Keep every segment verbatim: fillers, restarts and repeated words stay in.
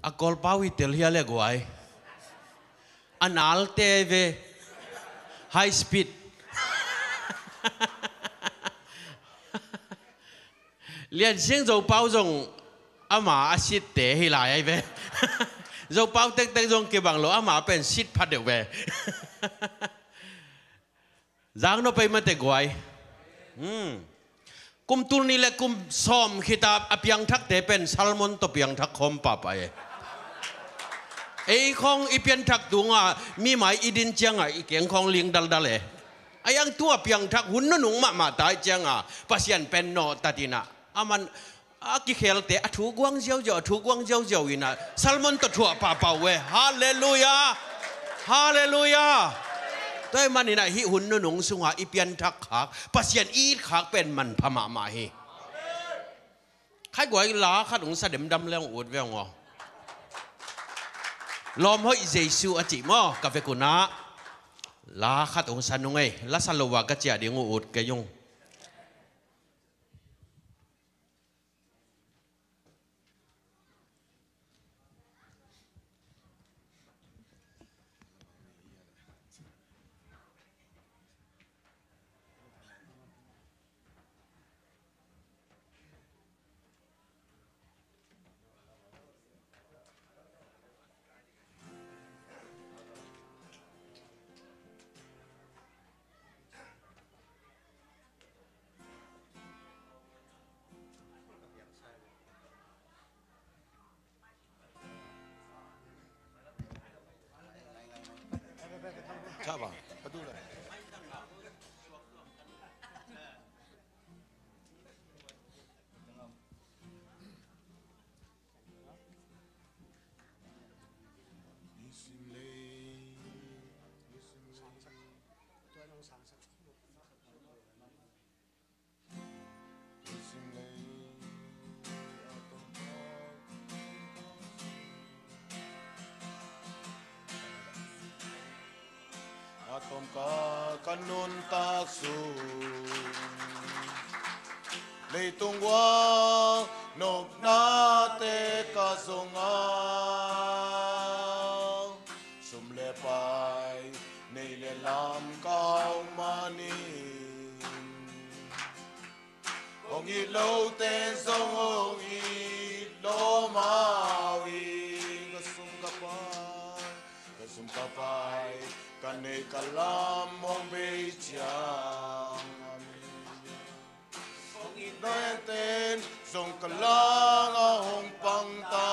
A Kawlpau hi tel hia le guai. A nalte ve. High speed. Lian Siang Zopau zong ama a sitte hi lai ai ve. Zopau tektek zong kibang lo, ama pen sit pha deuh ve. Zang no pei mate guai. Hmm. Kum tul nih le kum sawm khita a piangthakte pen Salmon tawh piangthak khawm papa e. Ei khawng i pianthak tunga mi mai i din cianga i keng khawng ling daldal e. A yang tua piangthak hun nunung mahmah tai cianga Pasian pen nawh tatina. Aman a kikhelte a thu guang ziauziau, a thu guang ziauziau ina Salmon tawh thuah pahpah uh e. Halleluia. Halleluia. Tua hi manina hih hun nunung sunga i pianthak khak, Pasian i it khak pen manpha mahmah hi. Khai guai, la khat hong sa demdam le hong ut ve hong aw. Lawm hoih Jesu a cih maw, ka vekun ah. La khat hong sa nung ei, la sa lo a ka ciah ding uh ut kei ung. A tawmkal ka nuntak sung, leitung gual nopnate ka zong a, sum le pai nei le lam ka hau manin, hong it lote zong hong it lawm uh hi. Ka sum ka pai, ka sum ka pai, ka neih ka lam hong bei ciang, amen. Hong it lote zong ka langah hong pang ta.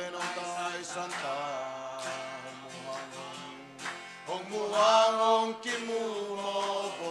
Hong taisan ta, hong mu hang, hong mu hang, hong kimu mawk.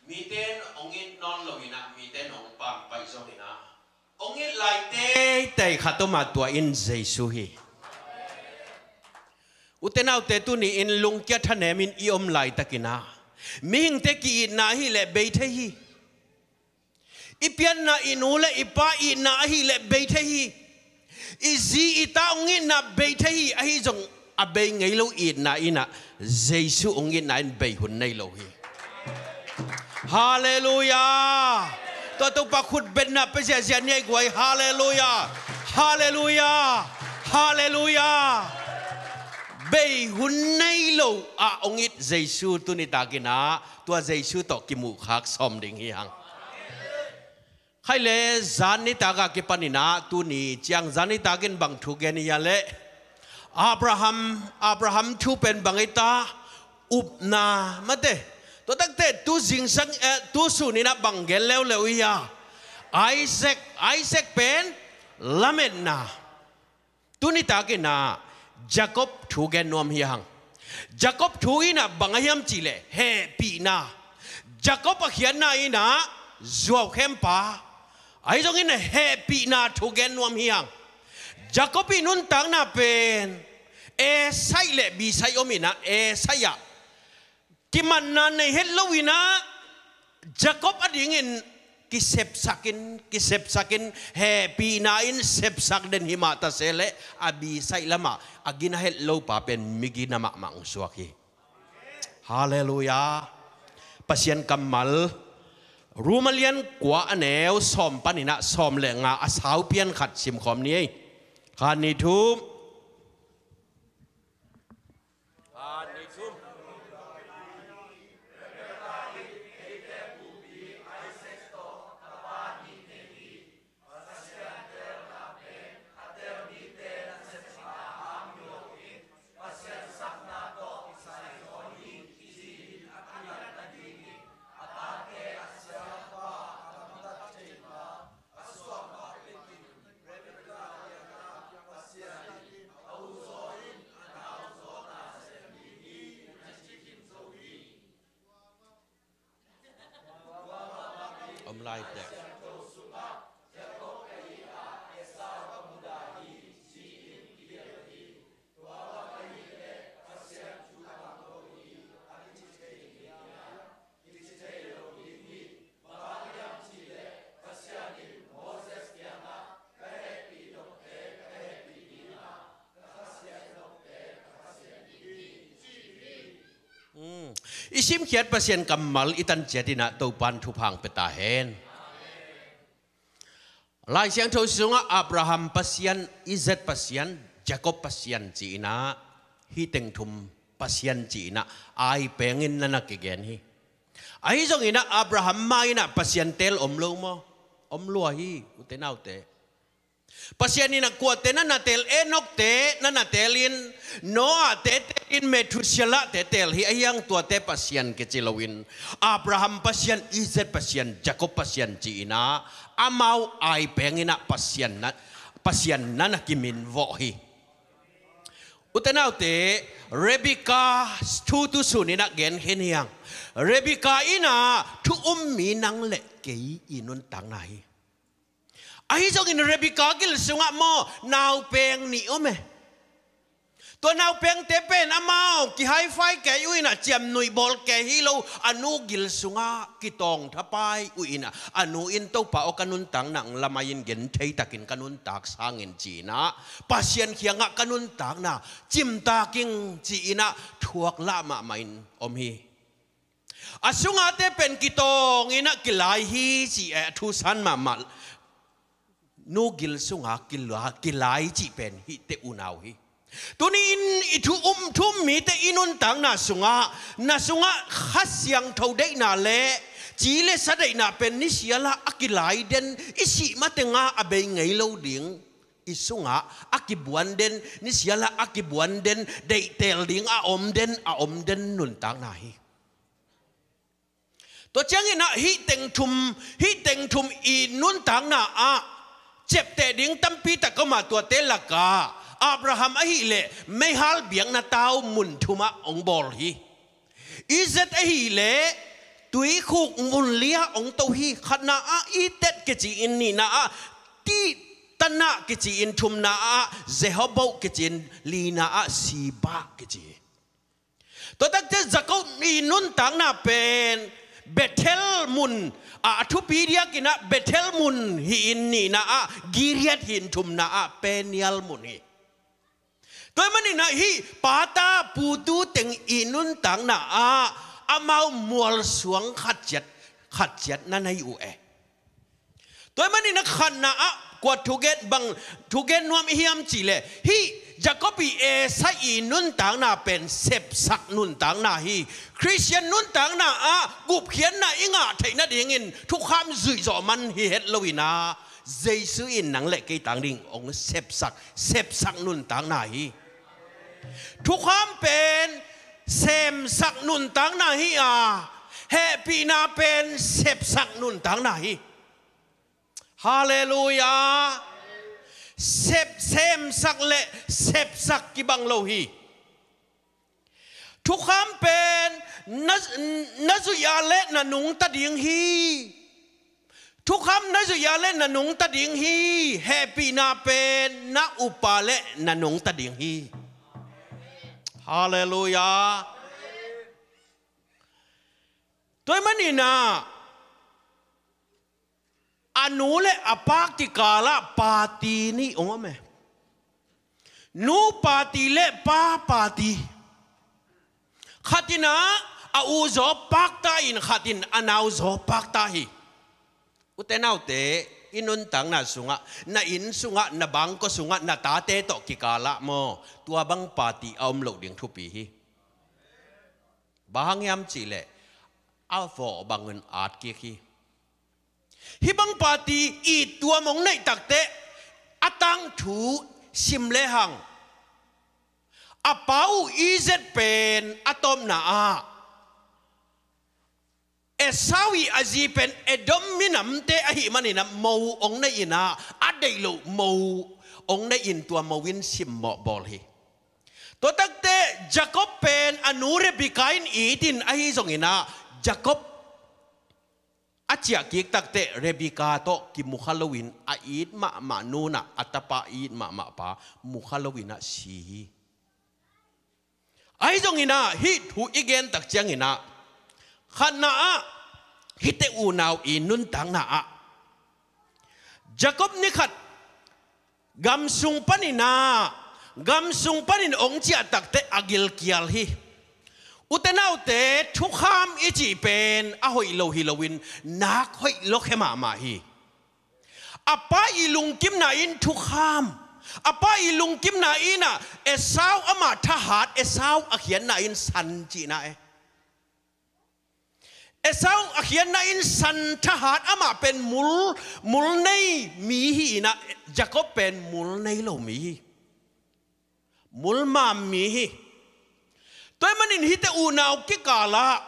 Mite in hong it nawn lo in ah, mite in hong pampai zongin ah, hong it lai teitei khat om a, tua in Jesu hi. U te nau te, tuni in lungkia thanem in i om laitakin ah, mihingte ki-itna ahih leh bei thei hi. I pianna i nu le i pa itna ahih leh bei thei hi. I zi i ta hong itna bei thei hi. Ahi zong a bei ngei lo itna in ah, Jesu hong itna in bei hun nei lo hi. Halleluiah. Tua Topa khut betna pia ziahziah ni ei guai. Halleluiah. Halleluiah. Halleluiah. Bei hun nei lo ah hong it Jesu tuni takin ah, tua Jesu tawh kimuhkhak sawm ding hi hang. Khaile, zan nitak a kipanin ah, tuni ciang zan nitakin bang thu gen i hia leh, Abraham, Abraham thu pen bang hi ta? Upna mate. Tua takte tu zingsang, eh, tu sunin ah bang gen leuleu i hia? Isaac, Isaac pen lametna. Tuni takin ah Jacob thu gen nuam hi hang. Jacob thu in ah bang a hiam cih leh hehpihna. Jacob a khiatna in ah zuaukhempa, ahi zongin hehpihna thu gen nuam hi hang. Jacob i nuntakna pen A side le B side om in ah, A side ah kimatna nei het lo in ah, Jacob adingin kisepsak in, kisepsak in, hehpihna in sepsak den hi mah ta se leh, a B side lamah a gina het lo pa pen migina mahmah hong suak hi. Halleluiah. Pasian kammal, Rom a lian kua, a neu sawm panin ah sawm le nga, a sau pian khat simkhawm ni ei. Khat, nih, thum. Om lai teh. Mm. I simkhiat Pasian kammal i tan ciat in ah Topa'n thupha hong pia ta hen. Lai Siangtho sungah Abraham Pasian, Isaac Pasian, Jacob Pasian ci-in ah, hih teng thum Pasian ci-in ah ai pengin na na kigen hi. Ahi zongin ah Abraham mai-in ah Pasian teel om lo maw? Om lua hi, u te nau te. Pasian in ah kuate na na teel, Enok te na na teel in, Noah te teel in, Methuselah te teel hi. Ahi hang tuate Pasian kici loin, Abraham Pasian, Isaac Pasian, Jacob Pasian ci-in ah, amau ai pengin ah Pasian na, Pasian na na kiminvawh hi. U te nau te, Rebekah thu tu sunin ah gen khin hi hang. Rebekah in ah thu um mi nang le kei i nuntakna hi. Ahi zongin Rebekah gil sungah maw, naupeng nih om e. Tua naupengte pen amau ki-hi-fi kei uh in ah, ciamnuih bawl kei hi lo, a nu gil sungah kitawngthapai uh in ah, a nu in, "Topa aw, ka nuntakna hong lamai in, genthei takin ka nuntak sang in," ci-in ah, "Pasian kiangah ka nuntakna cimtak ing," ci-in ah thuaklah mahmah in om hi. A sungahte pen kitawng in ah kilai hi ci-a, a thusan mahmah. Nu gil sungah kila-, kilai cih pen hihte unau hi. Tuni-in i thu um, thu um mite i nuntakna sungah, na sungah Kha Siangtho deihna le ci le sa deihna pen nisialah a kilai den, i sih matengah a bei ngei lo ding, i sungah a kibuan den, nisialah a kibuan den, deihteel ding a om den, a om den nuntakna hi. Tua ciangin ah hih teng thum, hih teng thum i nuntakna ah ciapteh ding tampi tak om a, tuate lakah Abraham ahih leh meihal biakna tau mun thumah hong bawl hi. Isaac ahih leh Tuikhuk mun li-ah hong to hi. Khatna ah Etek kici-in, nihna ah Ti-, Tanakh kici-in, thumna ah Rehoboth kici-in, lina ah Sheba kici hi. Tua takte Jakob i nuntakna pen Bethel mun, a, a thupi diakin ah Bethel mun hi-in, nihna ah Gilead hi-in, thumna ah Peniel mun hi. Tua ahih manin ah hih pata putu teng i nuntakna ah amau mualsuang khat ciat, khat ciat na nei uh e. Tua ahih manin ah khatna ah kua thugen, bang thugen nuam i hiam cih leh, hih Jakob i Esau i nuntakna pen sepsak nuntakna hi. Khristian nuntakna ah gupkhiatna i ngah theih nadingin thukham zuih zawh man hi het loin ah, Jesu in nang le kei tang ding hong sepsak, sepsak nuntakna hi. Thukham pen semsak nuntakna hi a, hehpihna pen sepsak nuntakna hi. Halleluiah. Sep, semsak le sepsak kibang lo hi. Thukham pen na, na zuih a le na nungta ding hi. Thukham na zuih a le na nungta ding hi. Hehpihna pen na up a le na nungta ding hi. Halleluiah. Tua ahih manin ah a nu le a pa kikalah party nih hong om e. Nu party le pa party. Khat in ah a u zaw pakta in, khat in a nau zaw pakta hi. Ute naute, i nuntakna sungah, na inn sungah, na bangkua sungah, na tate tawh kikalah maw, tua bang party a om loh ding thupi hi. Bang hang hiam cih leh a vawh bangin at kik hi. Hih bang party it tuam hong neih takteh a tangthu sim lehang, a pa uh Isaac pen a tawpna ah Esau i a zi pen Edom minamte ahih manin ah mo hong nei in ah, a deih loh mo hong nei in, tua mo in simmawh bawl hi. Tua takteh Jacob pen a nu Rebekah in it in, ahi zongin ah Jacob a ciah kik takteh Rebekah tawh kimukha loin, a it mahmah nu in ah a tapa, it mahmah pa mukha loin ah si hi. Ahi zongin ah hih thu i gen tak ciangin ah, khatna ah hihte unau i nuntakna ah Jacob ni khat gam sung panin ah, gam sung panin hong ciah takteh a gilkial hi. Ute naute, thukham i cih pen a hoih lo hi loin, nak hoih lua khe mahmah hi. A pa i lungkimna in thukham, a pa i lungkimna in ah Esau amah thahat, Esau a khiatna in san cihna e. Esau a khiatna in san, thahat, amah pen mul, mul nei mi hi in ah, Jacob pen mul nei lo mi hi. Mul mam mi hi. Tua ahih manin hihte unau kikal ah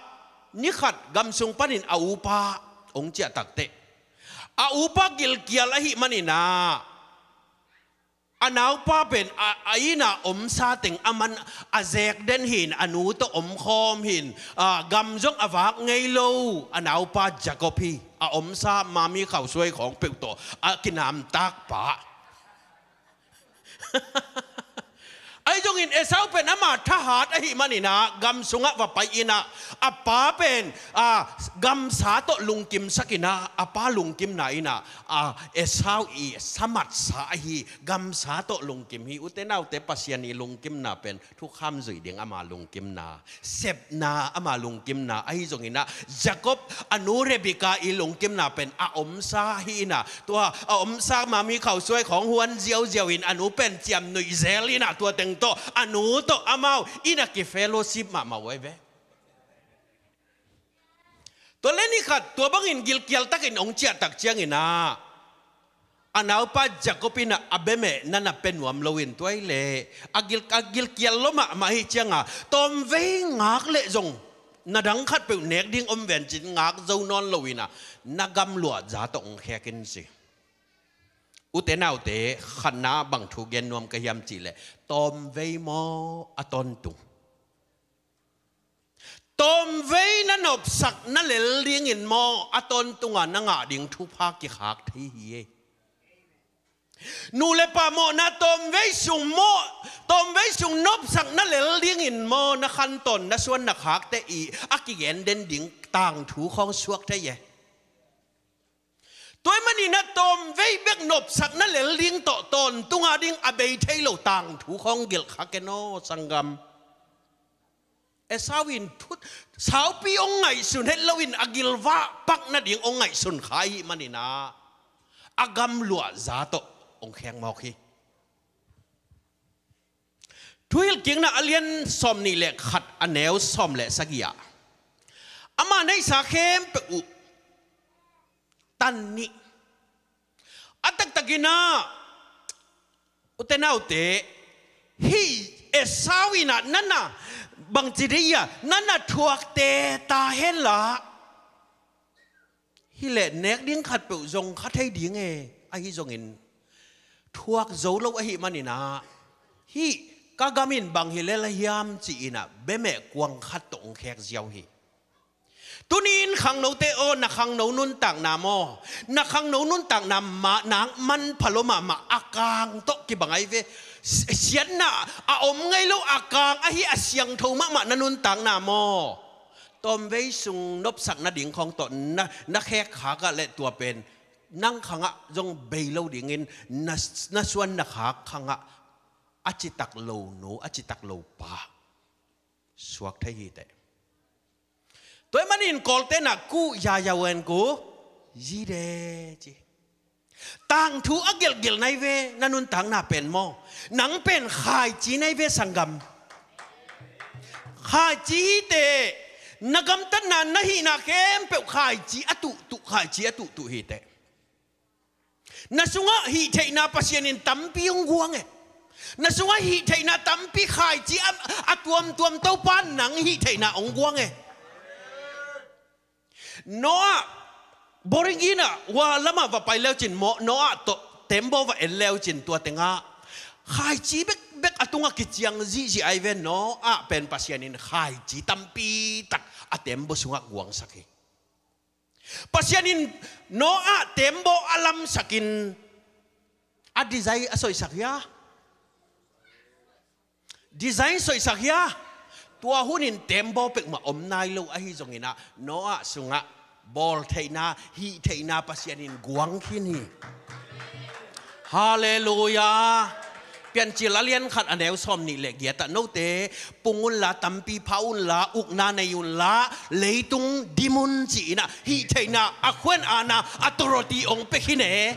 ni khat gam sung panin a upa hong ciah takteh, a upa gilkial ahih manin ah, a naupa pen a, a inn ah omsa teng aman a zek den hi in, a nu tawh omkhawm hi in, a, gam zong a vak ngei lo a naupa Jacob hi. A omsa mami khausuai khawng peuh tawh a kinamtak pa. Ahi zongin Esau pen amah thahat ahih manin ah gam sungah va pai in ah, a pa pen, a, gamsa tawh lungkimsak in ah, a pa lungkimna in ah, a, Esau i sa matsa ahi, gamsa tawh lungkim hi. Ute naute, Pasian i lungkimna pen thukham zuih ding ama lungkimna, sepna ama lungkimna. Ahi zongin ah Jacob a nu Rebekah i lungkimna pen a omsa hi in ah, tua a omsa mami khausuai khawng huan ziauziau in, a nu pen ciamnuih zel in ah, tua teng tawh a nu tawh amau in ah ki-fellowship mahmah uh ahi ve. Tua le ni khat tua bangin gilkial takin hong ciah tak ciangin ah, a naupa Jacob in ah a bemeh na na pia nuam loin, tua hi leh a gil, a gilkial lua mahmah ahih ciangin ah, tawmvei ngak leh zong na dang khat peuh nek ding om ven ci-in ngak zo nawn loin ah, na gamluah za tawh hong khek in ci. Ute naute, khatna bang thu gen nuam ka hiam cih leh, tawmvei maw a tawntung? Tawmvei na nopsak na lel dingin maw, a tawntunga na ngah ding thupha kikhak thei hi ei. Nu le pa mawhna tawmvei sung maw, tawmvei sung nopsak na lel dingin maw, na khantawn na suan na khakte i a kigen den ding tangthu khawng suak thei e. Tua ahih manin a tawmvei bek nopsak na lel ding tawh tawntunga ding a bei thei lo tangthu khawng gelh kha ken aw sanggam. Esau in thut saupi hong ngaihsun het loin a gilvah pak nading hong ngaihsun kha ahih manin ah a gamluah za tawh hong khek mawk hi. Thuhilhkikna a lian sawm nih le khat a neu sawm le sagih ah ama neihsa khempeuh uh tan nih. A taktakin ah, ute naute, hih Esau in ah nana bangci dei a nana thuakte ta henla, hih leh nek ding khatpeuh zong kha thei ding e, ahi zongin thuak zo lo ahih manin ah, hih ka gam in bang hi lel a hiam ci-in ah bemeh kuang khat tawh hong khek ziau hi. Tuni in khangnote aw, na khangno nuntakna maw, na khangno nuntakna mah nak manpha lua mahmah, a kang tawh kibang ahi ve. Si-, siatna a om ngei lo, a kang ahi a siangtho mahmah na nuntakna maw, tawmvei sung nopsak nading khawng tawh na, na khek khak ah leh tua pen nang khangah zong bei lo dingin na, na suan na khak khangah a citak lo nu, a citak lo pa suak thei hi teh. Tua ahih manin Kawlte'n ah kuh ya ya wen kuh yi de ci. Tangthu a gelhgelh nai ve na nuntakna pen maw. Nang pen khaici nai ve sanggam. Khaici hi teh. Na gamtatna na hihna khempeuh khaici a tuhtuh, khaici a tuhtuh hi teh. Na sungah hih theihna Pasian in tampi hong guang e. Na sungah hih theihna tampi khaici a, a tuamtuam Topa nang hih theihna hong guang e. Noah boring in ah hua lamah va pai leucin maw, Noah tawh tembaw va en leucin tua tengah khaici bekbek a tungah kiciang zihzih ahi ve. Noah pen Pasian in khaici tampi tak a tembaw sungah guangsak hi. Pasian in Noah tembaw a lamsakin a design a soisak hia? Design soisak hia? Tua hunin tembaw pekmah om nai lo ahi zongin ah Noah sungah bawl theihna, hih theihna Pasian in guang khin hi. Halleluiah. Piancil a lian khat a neu sawm nih le giat ah note pung unla, tampi pha unla, ukna nei unla, leitung dim un ci-in ah hih theihna a khuan ana a toroti ong pia khin e.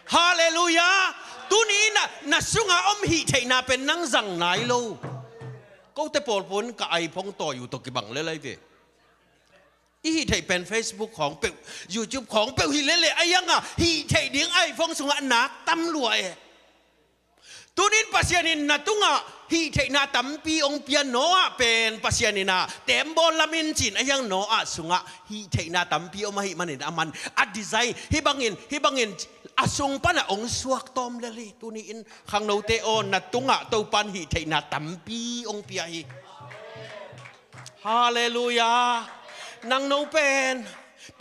Halleluiah. Tuni in ah na sungah om hih theihna pen nang zang nai lo. Kote pawlpun ka iPhone tawi uh tawh kibang lel ahi ve. I hih theih pen Facebook khawng peuh, YouTube khawng peuh hi lele a iang a hih theih ding iPhone sungah nak tam lua e. Tunin Pasian in na tungah hih theihna tampi hong pia. Noah pen Pasian in ah tembaw lam in cin a iang Noah sungah hih theihna tampi om ahih manin a man a design hih bangin, hih bangin a sung panah hong suak tawm lel hi. Tuni in khangnote aw, na tungah Topan hih theihna tampi hong pia hi. Halleluiah. Nang no pen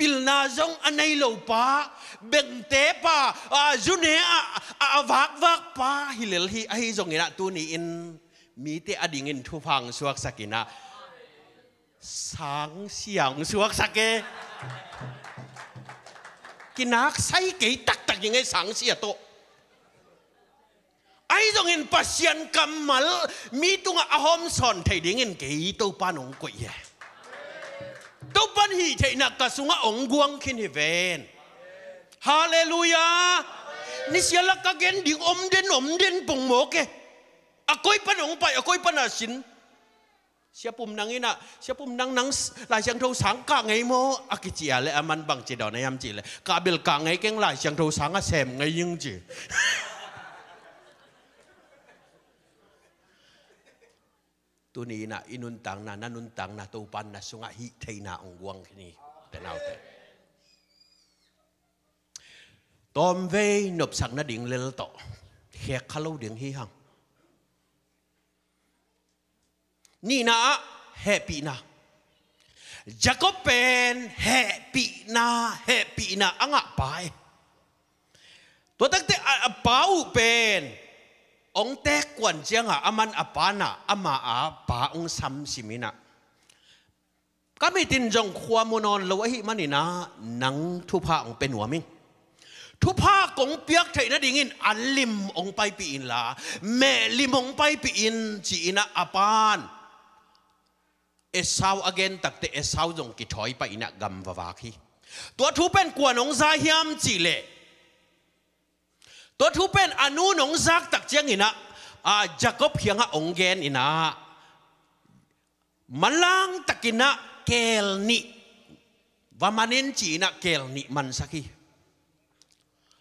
pilna zong a nei lo pa, bengte pa, a, zune a, a, a vakvak pa hi lel hi. Ahi zongin ah tuni in mite a dingin thupha hong suaksak in ah sangsia hong suaksak e. Kinaksai kei taktak ing e sangsia tawh. Ahi zongin Pasian kammal mi tungah a hawmsawn thei dingin kei Topan hong koih hi. Topan hih theihna ka sungah hong guang khin hi ven. Halleluiah. Nisialak ka gen ding om den om den pong mawk e. A koi pan hong pai, a koi pan a sin. Sia Pum Nang in ah, Sia Pum Nang, nang s-, Lai Siangtho sang kah ngei maw? A kici a leh a man bangci dawn a hiam cih leh, kah bel kah ngei keng, Lai Siangtho sang a sem ngei ing ci. Tuni in ah i nuntakna, na nuntakna Topan na sungah hih theihna hong guang khin hi, te naute. Tawmvei nopsak nading lel tawh khek kha lo ding hi hang. Nihna ah hehpihna. Jacob pen hehpihna, hehpihna a ngah pa e. Tua takte a, a pa uh pen hong teekkuan ciangah aman a pa nah ama a pa hong samsim inah, ka mitin zong khua mu nawn lo ahih maninah nang thupha hong pia nuam ing. Thupha kong piak theih nadingin an lim hong paipih inla, meh lim hong paipih in, ci-inah a pan Esau a gen takte Esau zong kithawi pah inah gam va vak hi. Tua thu pen kuan hong za hiam cihleh, tua thu pen a nun hong zak tak cianginah, a, Jacob kiangah hong gen inah, manlang takinah keel nih va man in, ci-inah keel nih mansak hi.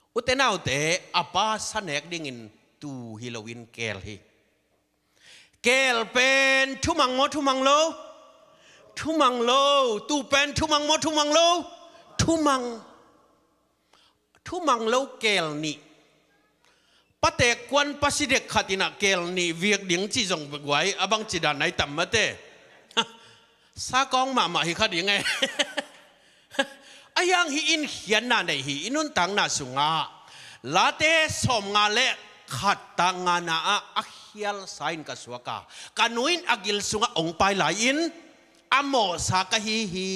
Ute naute, a pa sa nek dingin tu hi loin keel hi. Keel pen thumang maw, thumang lo? Thumang lo. Tu pen thumang maw, thumang lo? Thumang. Thumang lo keel nih. Pa teekkuan, pa si dek khat inah keel nih viak ding ci zong guai, a bang ci dan nai tam mate. Sakawng mahmah hi kha ding e. A hiang hih in khiatna nei hi. I nuntakna sungah Late sawmnga le khat, tang ngana ah a khialsa in ka suak a, ka nu in a gil sungah hong pai lai-in a mawhsa ka hi hi,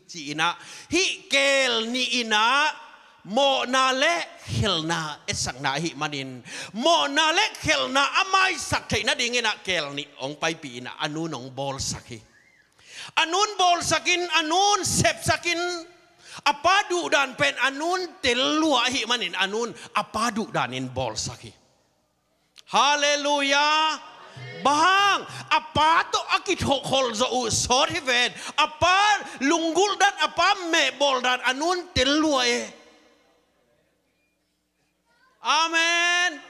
ci-inah hih keel nih inah mawhna le khelhna etsakna ahih manin, mawhna le khelhna a maisak theih nadinginah keel nih hong paipih inah a nun hong bawlsak hi. A nun bawlsak in, a nun sepsak in, a pa duhdan pen a nun tel lua ahih manin a nun a pa duhdan in bawlsak hi. Halleluiah. Bang hang, a pa tawh a kithawhkholh zawh uh sawt hi ven. A pa lunggulh dan, a pa mehbawl dan a nun tel lua e. Amen.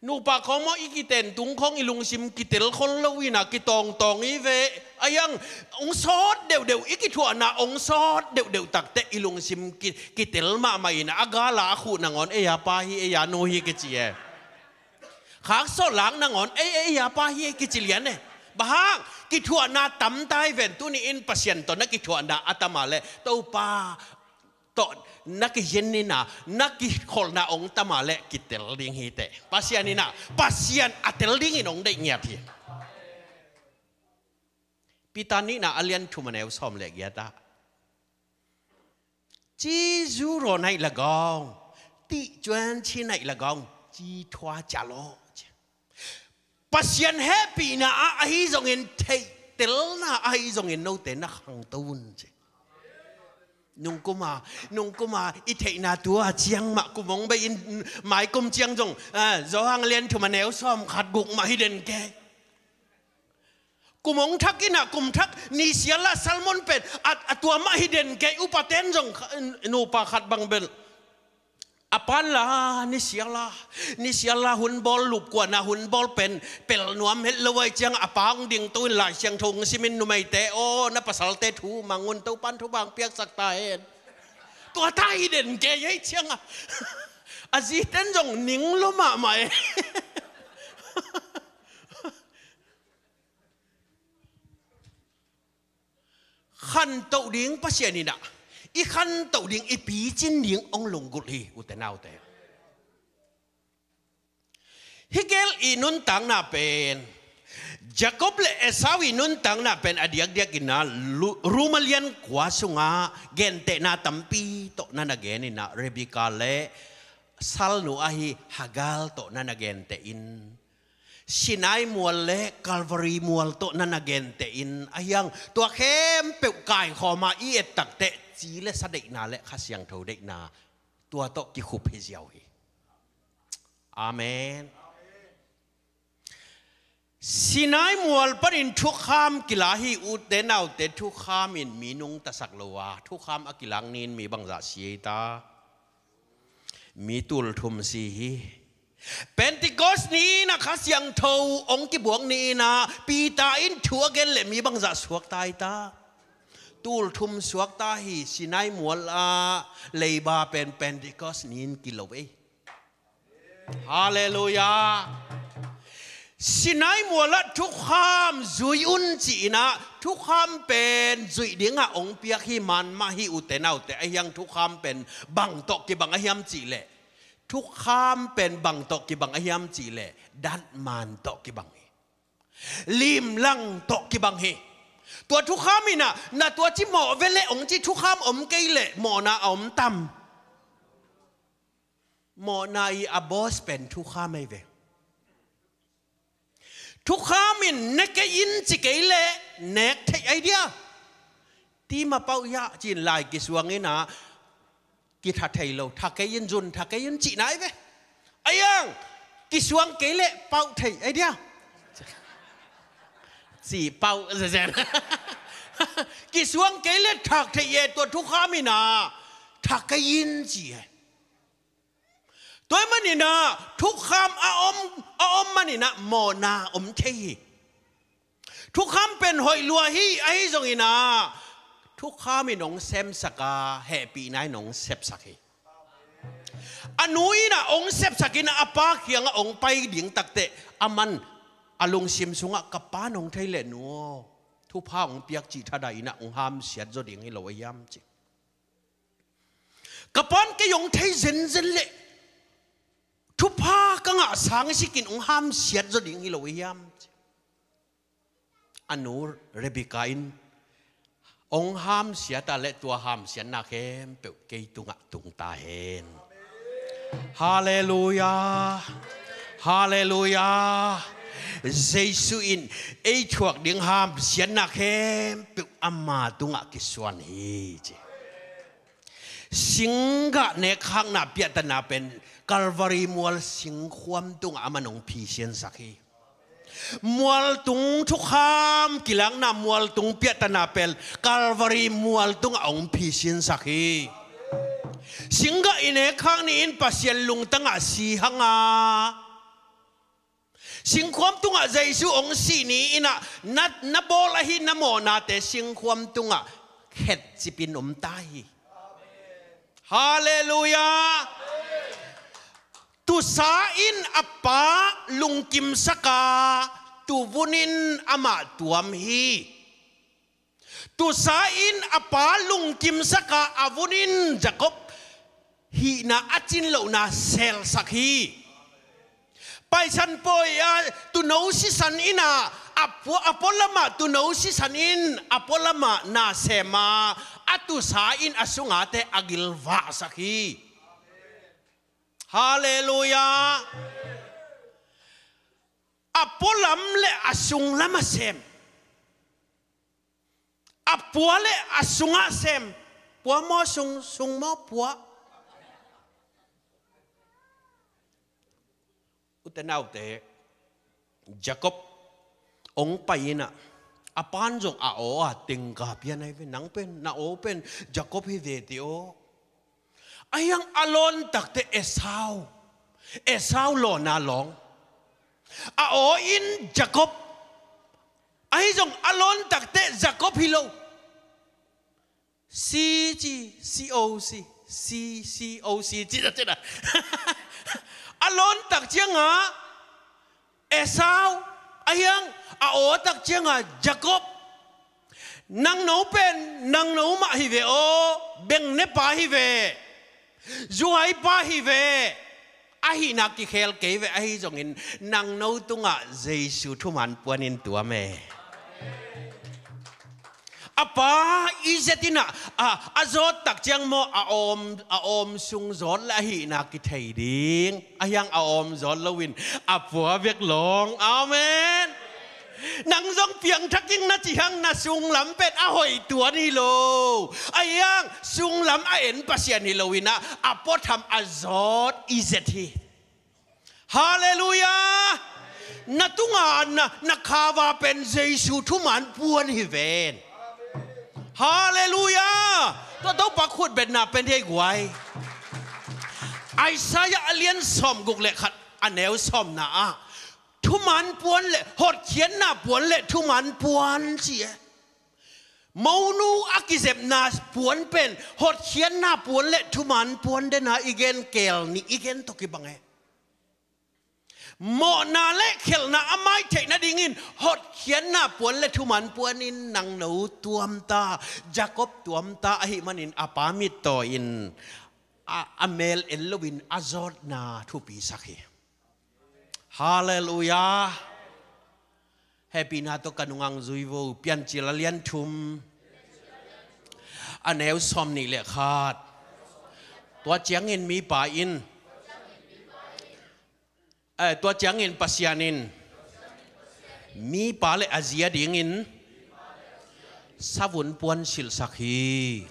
Nupa khawng maw, i kiten tung khawng i lungsim kitel khol lo inah kitawngtawng i ve. A hiang hong sawt deuhdeuh, i kithuahna hong sawt deuhdeuh takte i lungsim ki, kitel mahmah inah a gala a khuh nangawn ei a pa hi, ei a nu hi kici e. Khak sawt lak nangawn ei, ei a pa hi kici lian e. Bang hang, kithuahna tamta i ven. Tuni in Pasian tawh na kithuahna a tama le Topa tawh na kihin inah na kikholhna hong tama le kitel ding hi teh. Pasian inah, Pasian a tel dingin hong deih ngiat hi. Peter nihna a lian thum a neu sawm le giat ah, ci zu raw naih lagawng, tih cuan ci naih lagawng, ci thua cia law. Pasian hehpihna ah ahi zongin, theihtelna ahi zongin note na khangto un ci. Nungkuma, nungkuma i theihna tua ciang mah kum hong bei in, maikum ciang zong, ah, Johan lian thum a neu sawm khat guk mah hi den kei. Kum hong thak inah kum thak ni sial ah sermon pen a, a tua mah hi den kei. Upaten zong kha, nupa khat bang bel a pan la ni sial a, ni sial a hun bawl, lupkuana hun bawl pen pel nuam het lo ahih ciang a pa hong dingto in Lai Siangtho hong simin, numeite aw, na pasalte thu mang un, Topan thupha hong piaksak ta hen. Tua ta hi den kei ahih ciang a, a ziten zong ning lua mahmah e. Khantoh ding Pasian inah, i khantoh ding, i picin ding hong lunggulh hi, ute naute. Hih gel i nuntakna pen, Jacob le Esau i nuntakna pen a diakdiak inah lu, Rom a lian kua sungah gentehna tampi tawh na na gen inah, Rebekah le salnu ahi Hagar tawh na na genteh in, Sinai mual le Calvary mual tawh na na genteh in, a hiang tua khempeuh kaikhawm a i et takteh ci le sa deihna le Kha Siangtho deihna tua tawh kikhup hi ziau hi. Amen. Sinai mual panin thukham kila hi, ute naute, thukham in mi nungtasak lo a, thukham a kilak ni-in mi bangzah si ei ta? Mi tulthum si hi. Pentecost ni-in a Kha Siangtho hong kibuak ni-in a Peter in thu a gen leh mi bangzah suakta ei ta? Tulthum suakta hi. Sinai mual a leiba pen Pentecost ni-in kilo ei. Halleluiah. Sinai mualah thukham zui un ci-in ah, thukham pen zuih dingah hong piak hi man mah hi, ute naute. Ahi hang thukham pen bang tawh kibang ahiam cihleh, thukham pen bang tawh kibang ahiam cihleh, datman tawh kibang hi. Limlang tawh kibang hi. Tua thukham in ah, na tua ci mawh ve leh hong ci, thukham om kei leh mawhna a om tam? Mawhna i a boss pen thukham ahi ve. Thukham in ne kei in ci kei leh nek theih ahi dia. Tima pauh hiah ci-in lai kisuang in ah, kitha thei lo, tha kei in zun, tha kei in cihna ahi ve. Ahi hang kisuang kei leh pauh theih ahi dia. Ci pauh zenzen. Kisuang kei leh thak theih e, tua thukham in ah tha kei in ci e. Tua ahih manin ah thukham a om, a om manin ah mawhna om thei hi. Thukham pen hoih lua hi, ahi zongin ah thukham in hong semsak a, hehpihna in hong sepsak hi. A nu in ah hong sepsak in ah, a pa kiangah hong pai ding takteh, aman a lungsim sungah, ka pa'n hong thei leh nu aw, thupha hong piak cih thadah in ah hong hamsiat zaw ding hi lo ahiam ci. Ka pa'n kei hong thei zenzen leh thupha ka ngah sangsikin hong hamsiat zaw ding hi lo ahiam ci. A nu Rebekah in hong hamsiat a leh, tua hamsiatna khempeuh kei tungah tung ta hen. Halleluiah. Halleluiah. Jesu in ei thuak ding hamsiatna khempeuh ama tungah kisuan hi ci. Singgah nekkhakna piahtana pen Calvary mual singkhuam tungah aman hong phisiansak hi. Mualtung thukham kilakna, mualtung piahtana pen Calvary mual tungah hong phisiansak hi. Singgah i nekkhak ni-in Pasian lungtangah si hang a, singkhuam tungah Jesu hong sih ni-in ah, na, na bawl ahi na mawhnate singkhuam tungah khetcipin om ta hi. Halleluiah. Tusa in a pa lungkimsak a, tuvun in amah tuam hi. Tusa in a pa lungkimsak a, a vun in Jacob hihna a cin lohna selsak hi. Paisan pawi a tuuno sisan in ah, a pua, a pualamah tuuno sisan in, a pualamah na sem a, a tusa in a sungate a gilvahsak hi. Halleluiah. A pualam le a sunglam a sem. A pua le a sungah sem. Pua maw sung, sung maw pua? Ute naute, Jacob hong pai in ah, a pa'n zong a aw a tengka pian ahi ve. Nang pen, na aw pen Jacob hi ve, ti aw. Ahi hang a lawn takteh Esau, Esau lawna lawng. A aw in Jacob. Ahi zong a lawn takteh Jacob hi lo. C ci, C O C, C, C O C ci, ci, ci. A lawn tak ciangah Esau, ahi hang a aw tak ciangah Jacob. Nangno pen nangno mah hi ve aw, bengnepa hi ve, zuhaipa hi ve. Ahihna kikhel kei ve, ahi zongin nangno tungah Jesu thuman puan in tuam e. A pa i zet in ah, a, a zawt tak ciang maw, a awm, a awm sung zawt le ahihna kithei ding. Ahi hang a awm zawt loin a pua bek lawng. Amen. Nang zong piangthak ing na ci hang, na sunglam pen a hoih tuan hi lo. Ahi hang sunglam a en Pasian hi loin ah, a puatham a zawt i zet hi. Halleluiah. Na tunga na, na khava pen Jesu thuman puan hi ven. Halleluiah. Tua Topa khutbetna pen hi ei guai. Isaiah a lian sawmguk le khat, a neu sawmna ah, thuman puan le hotkhiatna puan le thuman puan ci e. Monu a kizepna puan pen hotkhiatna puan le thuman puan dena i gen kel nih i gen tawh kibang e. Mawhna le khelhna a mai theih nadingin hotkhiatna puan le thuman puanin nangno tuamta, Jacob tuamta ahih manin a pa mittaw in a, a mel en loin a zawtna thupisak hi. Halleluiah. Hehpihna tawh ka nungang zui vo. Piancil a lian thum, a neu sawm nih le khat. Tua ciangin mipa in, eh, tua ciangin Pasian in mipa le a zi adingin savun puan silhsak hi.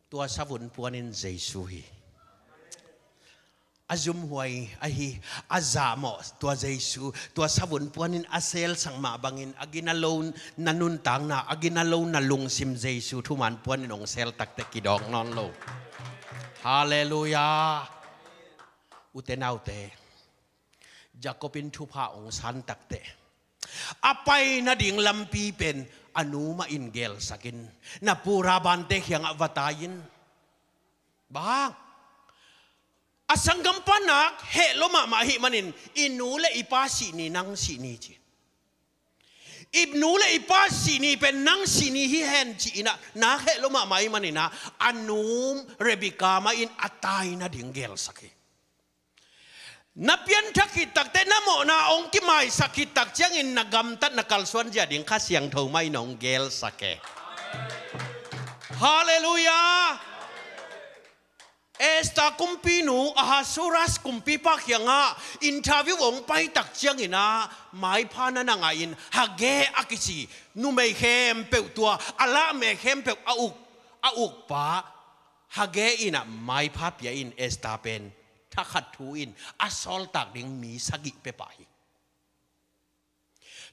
Tua savun puan in Jesu hi. A zumhuai ahi, a zahmawh tua Jesu, tua savun puan in a selsak mah bangin a gina lo na nuntakna, a gina lo na lungsim Jesu thuman puan in hong sel takteh kidawk nawn lo. Halleluiah. Ute naute, Jacob in thupha hong san takteh a pai nading lampi pen a nu mah in gelsak in, na pu Laban te kiangah va tai in. Bang hang? A sanggampa nak heh lua mahmah ahih manin i nu le i pa sih ni, nang sih ni ci. I nu le i pa sih ni pen nang sih ni hi hen ci-in ah, nak heh lua mahmah ahih manin ah, a nu Rebekah mah in a tai nading gelsak hi. Na pianthak khit takteh, na mawhna hong kimaisak khit tak ciangin na gamtat na kalsuan zia ding Kha Siangtho mah in hong gelsak e. Halleluiah. Esther kumpinu Ahasuerus kumpipa kiangah interview hong pai tak ciangin ah, maipha na na ngah in, Haggai a kici numei khempeuh, tua a lahmeh khempeuh a uk, a ukpa Haggai in ah maipha pia in Esther pen thakhat thu in a sawltak ding mi sagih pia pah hi.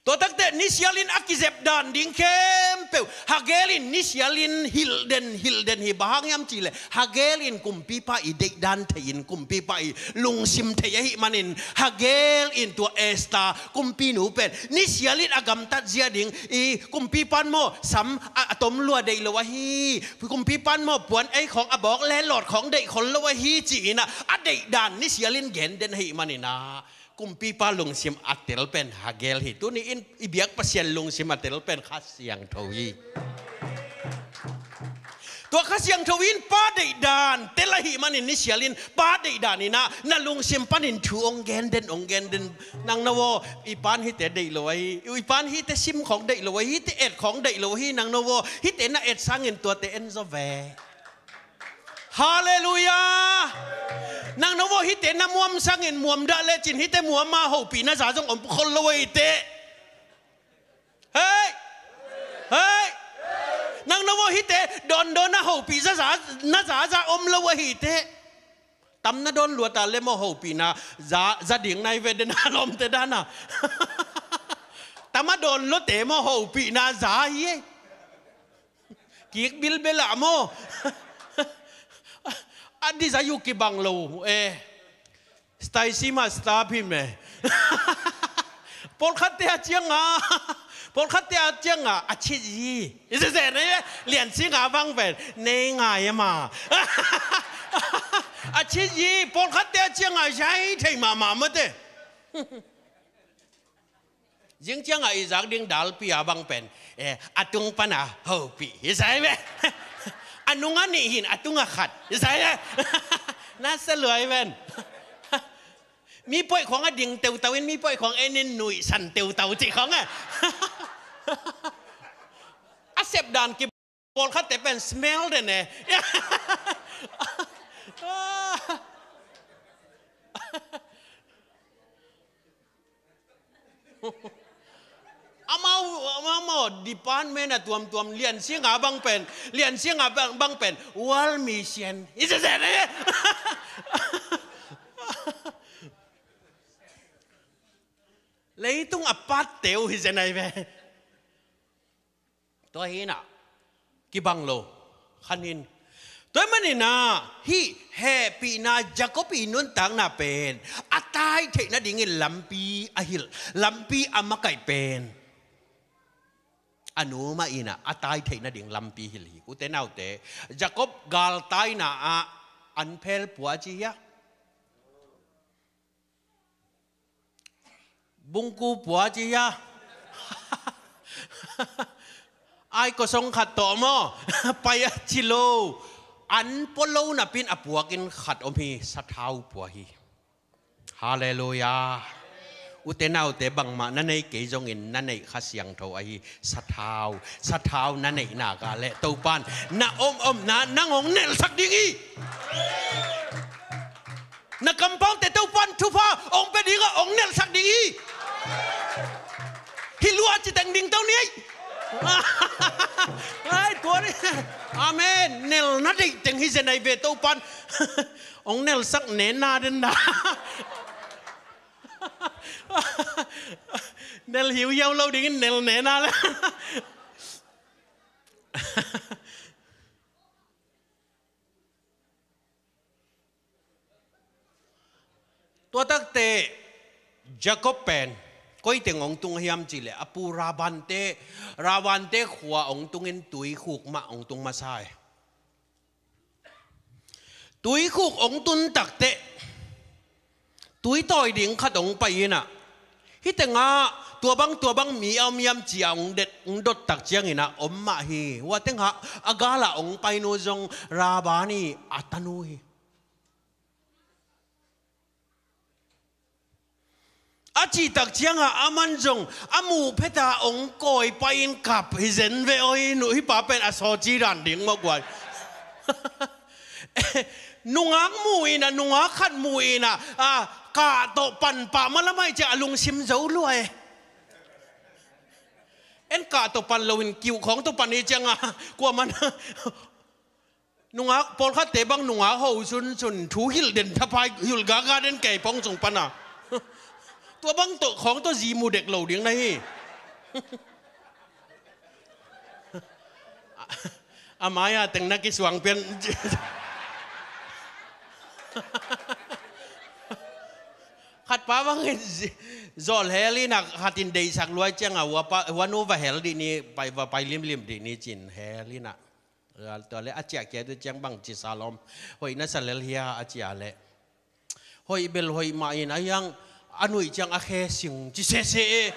Tua takteh nisial in a kizep dan ding khempeuh Haggai in nisial in hilh den, hilh den hi. Bang hang hiam cih leh Haggai in kumpipa i deihdan thei in, kumpipa i lungsim thei ahih manin, Haggai in tua Esther kumpinu pen nisial in a gamtat zia ding, i kumpipan maw sam a, a tom lua deih lo ahi, kumpipan maw puan ei khawng, a bawk le lawt khawng deih khol lo ahi ci-in ah, a deihdan nisial in gen den ahih manin ah, kumpipa lungsim a tel pen Haggai hi. Tuni in i biak Pasian lungsim a tel pen Kha Siangtho hi. Tua Kha Siangtho in pa deihdan tel ahih manin nisial in pa deihdan in ah, na lungsim panin thu hong gen den, hong gen den. Nang na vaw, i pan hihte deih lo ahi, i pan hihte sim khawng deih lo ahi, hihte et khawng deih lo ahi, nang na vaw, hihte na et sangin tuate en zaw ve. Halleluiah. Nang na vaw, hihte na muam sangin muam dah lecin hihte muam a hopihna za zong om khol lo ahi teh. Hei! Hei! Nang na vaw, hihte dawndawn a hopih za, za, na za, za om lo ahi teh. Tam na dawn lua ta le maw hopihna za, za ding nai ve, den a lawmte dan a. Tam a dawn luate maw hopihna za hi e. Kik bilbel ah maw. A dizai uh kibang lo e. Stacy mah star phim e. Pawlkhatte a ciangah, pawlkhatte a ciangah a chit yi. I se se ne, Lian Singa bang pen nei ngai e ma. A chit yi, pawlkhatte a ciangah zai thei mahmah mate. Zing ciangah i zak ding dalpi a bang pen, eh, a tung pana hopih hi sai ve. A nung a nih hin a tung a khat hi sai ve. Na sa luai ven. Mi poih khawng a ding teutau in, mi poih khawng en in nuihsan teutau cih khawng e. A sepdan ki pawlkhatte pen smell den e. Amau, amau, amau department a tuamtuam, Lian Singa bang pen, Lian Singa bang, bang pen world mission. I se se ne. Leitung a pat teu hi se nai ve. Tua hi na, kibang lo khan in. Tua manin ah, hih hehpihna Jacob i nuntakna pen a tai theih nadingin lampi a hilh, lampi a makaih pen a nu mah in ah a tai theih nading lampi hilh hi. Ute naute, Jacob galtaina ah an phel pua a ci hia? Bungku pua ci hia? Ai kosong khat tawh maw? Pai a ci lo. An pua lo napin a puakin khat om hi, sathau pua hi. Halleluiah. Ute naute, bangmah na nei kei zongin na neih Kha Siangtho ahi, sathau. Sathau na neih nak leh Topan na om omna nang hong nelsak ding hi. Na kampaute Topan thupha hong pia dingah hong nelsak ding hi. Hi lua ci teng ding to ni ei. Ai, tua ni. Amen. Nelna deih teng hi zen ai ve Topan. Hong nelsak nena den na. Nel hiuhiau lo dingin nel nena le. Tua takte Jacob pen koi teng hong tung hiam cihleh, a pu Rabante, Rabante khua hong tungin tuikhuk mah hong tung masa e. Tuikhuk hong tun takteh tuitawi ding khat hong pai inah, hih tengah tua bang tua bang mi a om hiam ci-a hong det, hong dot tak cianginah om mah hi. Hua tengah a galah hong painu zong Rabani a tanu hi. A cihtak ciangah aman zong a muh pheta hong kawi pai-in kap hi zen ve aw, hih nu hih pa pen a sawci dan ding mawk guai. Nungak mu inah, nungak khat mu inah, a, kah tawh pan pah malam aih ciah a lungsim zo lua e. En kah tawh pan loin kiuh khawng tawh pan hi ciangah kuaman nungak pawlkhatte bang nungak ho sunsun thu hilh den thapai hilh gaga den kei pong sung pana. Tua bang tawh khawng tawh zi mu dek lo ding na hi. A mai-a teng na kisuang pian. Khat pa bangin zi-, zawlhel inah khatin deihsak luai ciangah hua pa, hua nu va hel dih ni, pai, va pai limlim dih ni cin hel inah. Tua le a ciah kia tu ciang bang ci sa lawm. Hoih na sa lel hia a ciah leh. Hoih bel hoih mah in a hiang a nuih ciang a khe sing ci sese e.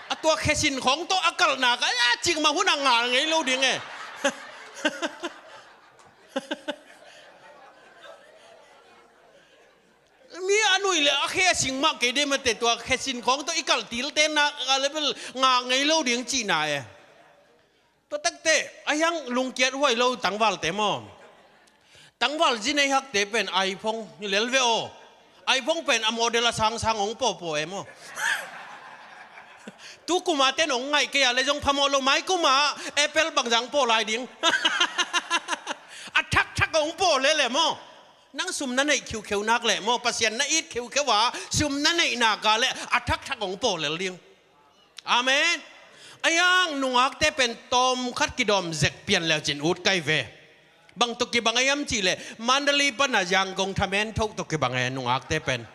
A tua khe sin khawng tawh a kalhnak a cik mah hun a ngal ngei lo ding e. Mi a nuih le a khe a sing mah kei de mate tua khe sin khawng tawh i kalh tilte nak a le bel ngak ngei lo ding cihna e. Tua takte a hiang lungkiat huai lo tangvalte maw? Tangval zi nei hakte pen iPhone hi lel ve aw. iPhone pen a model a sangsang hong pawpaw e maw? Tu kuma ten hong ngaih kei a le zong phamawh lo, mai kuma Apple bangzang paw lai ding. A thakthak hong paw lel e maw? Nang sum na neih khiukheu nak leh maw, Pasian na it khiukheu a sum na neih nak a leh a thakthak hong paw lel ding. Amen. A hiang nungakte pen tawmkhat kidawm zek pian leucin ut kai ve. Bang tawh kibang a hiam cihleh Mandalay pana Yangon thamen thoh tawh kibang e nungakte pen.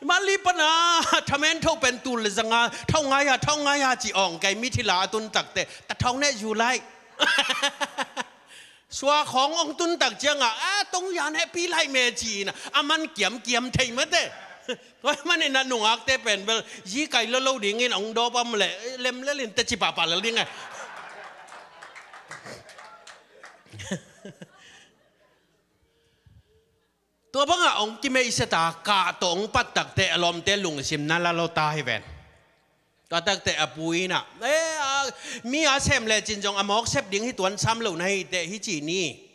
Mandalay pana thamen thoh pen tul le zanga thau ngai ha, thau ngai ha ci awng kai mi thila a tun takte ta thau neh zu lai. Sua khawng hong tun tak ciangah a tong yan hehpih laih me ci-in a man kiamkiam thei mate. Tua hi manin a nungakte pen bel zi kai lolo dingin hong dawp am leh lem lelin teci pahpah lel ding e. Tua bangah hong kimeihsia ta kah tawh hong pat takte a lawmte lungsim na la lo ta hi ven. Tua takte a pu inah, e, a, mi a sem lecin zong a mawk sep ding hi tuan sam lo na hi teh hi ci ni.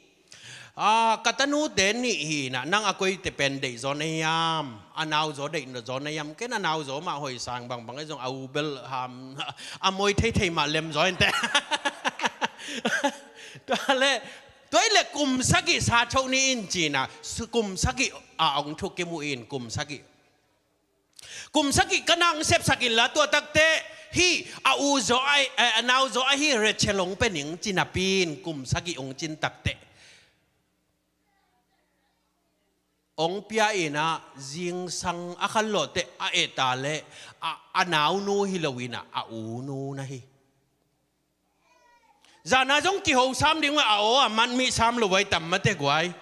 A, ka tanute nih hi inah nang a koite pen deih zaw na hiam? A nau zaw deih zaw na hiam? Ken a nau zaw mah hoih sang bangbang e zong a u bel ham a moi theithei mah lem zaw in teh. Tua le Tua hi leh kum sagih sa tho ni in ci-in a, kum sagih a hong thuk kimu in, kum sagih. Kum sagih ka nang sepsak inla tua takte hih a u zaw a, eh, a nau zaw ahi Rachel hong pia ning ci napi in kum sagih hong cin takte hong pia inah zingsang a khanlawhte a et a leh a, a naunu hi lo inah a unu na hi. Zana zong kiho sam ding a aw a man mi sam lo vai tam mate guai.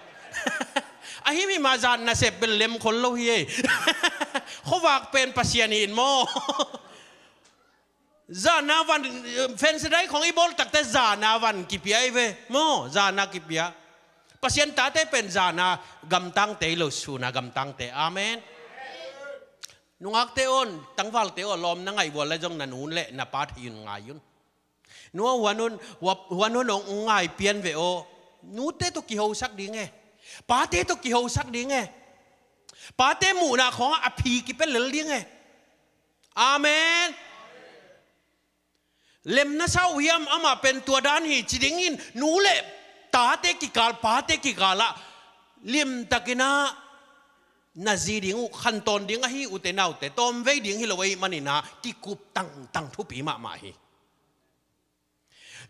A himhim a zan nasep bel lem khol lo hi ei. Khuavak pen Pasian hi in maw. Zan a van, fence dai khong i bawl takte zan a van kipia hi ve maw, zan a kipia. Pasian tate pen zan a gamtangte hi lo, sun a gamtangte. Amen. Nungakte awn, tangvalte aw, lawm na ngaih uh a leh zong na nu le na pa thei un, ngai un. Nu aw, huan un, hua-, huan un hong ngai pian ve aw. Nute tawh kihosak ding e. Pate tawh kihosak ding e. Pate muhna khawngah a phi kipia lel ding e. Amen. Lem na sa uh hiam, amah pen tua dan hi ci dingin, nu le tate kikal, pate kikal ah limtakin ah na zi ding uh, khantawn ding ahi, ute naute, tawmvei ding hi lo ahih manin ah kikup tangtang thupi mahmah hi.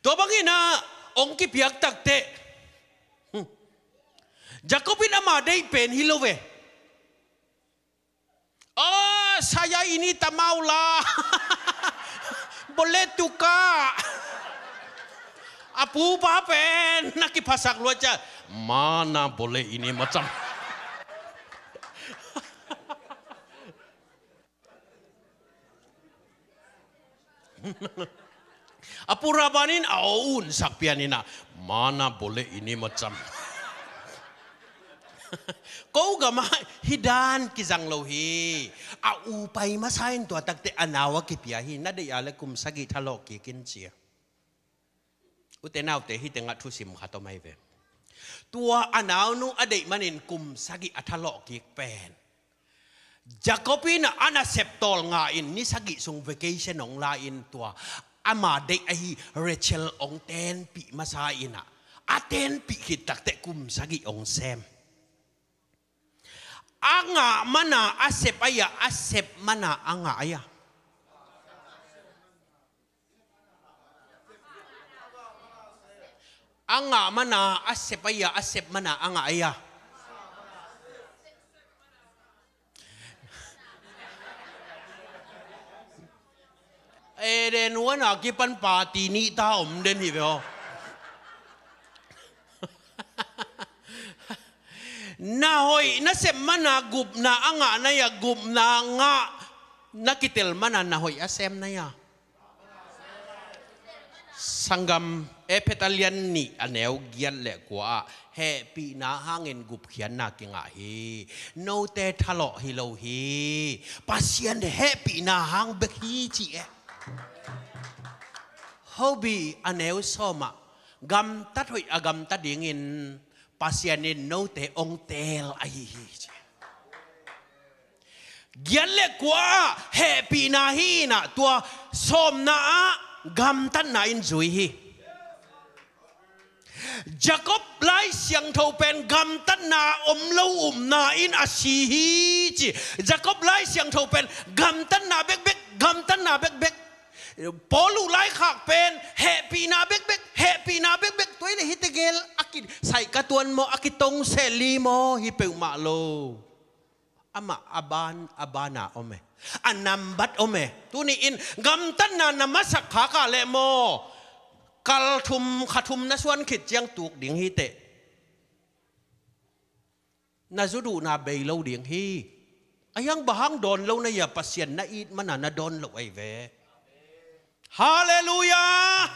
Tua bangin ah hong kipiak takteh, hmm, Jacob in ama deih pen hi lo ve. "Oh, saya ini tak maulah." Boleh tukar. A pu pa pen na kiphasak lua ciang, "Mana boleh ini macam." A pu Laban in a aw unsak pian in ah, "Mana boleh ini macam." Ko gamah hih dan kizang lo hi. A u pai masa in tua takteh a nau a kipia hi. Na deih a leh kum sagih thalawh kik in ci a. Ute naute, hih tengah thusim khat om ahi ve. Tua a naunu a deih manin kum sagih a thalawh kik pen, Jacob in a nasep tawlnga in ni sagih sung vacation hong la in, tua ama deih ahi Rachel hong tenpih masa in ah, a tenpih khit takteh kum sagih hong sem. A ngah mana a sep ahi a, a sep mana a ngah ahi a. A ngah mana a sep ahi a, a sep mana a ngah ahi a. Eden huan a kipan party nih ta om den hi ve aw. Na hoih na sep mana gupna a ngah na hi a, gupna ngah na kitel mana na hoih a sem na hi a. Sanggam, Efesa lian nih a neu giat le kua ah, hehpihna hangin gupkhiatna kingah hi. Note thalawh hi lo hi. Pasian hehpihna hang bek hi ci e. Hobi a neu sawm ah, gamtat hoih a gamta dingin Pasian in note hong teel ahi hi ci. Giat le kua ah hehpihna hi in ah, tua sawmna ah gamtatna in zui hi. Jacob Lai Siangtho pen gamtatna om lo upna in a si hi ci. Jacob Lai Siangtho pen gamtatna bekbek, gamtatna bekbek. Paul uh laikhak pen hehpihna bekbek, hehpihna bekbek. Tua hi leh hih tegel a kisaih ka tuan maw, a kitong seh li maw, hi peuhmah lo. Amah a ban, a ban a om e. A nambat om e. Tuni in gamtatna na masak khak a leh maw, kal thum, kha thum na suan khit ciang tuk ding hi teh. Na zu duhna bei lo ding hi. A hiang bang hang dawn lo na hi a, Pasian na it mana na dawn lo ahi ve. Halleluiah!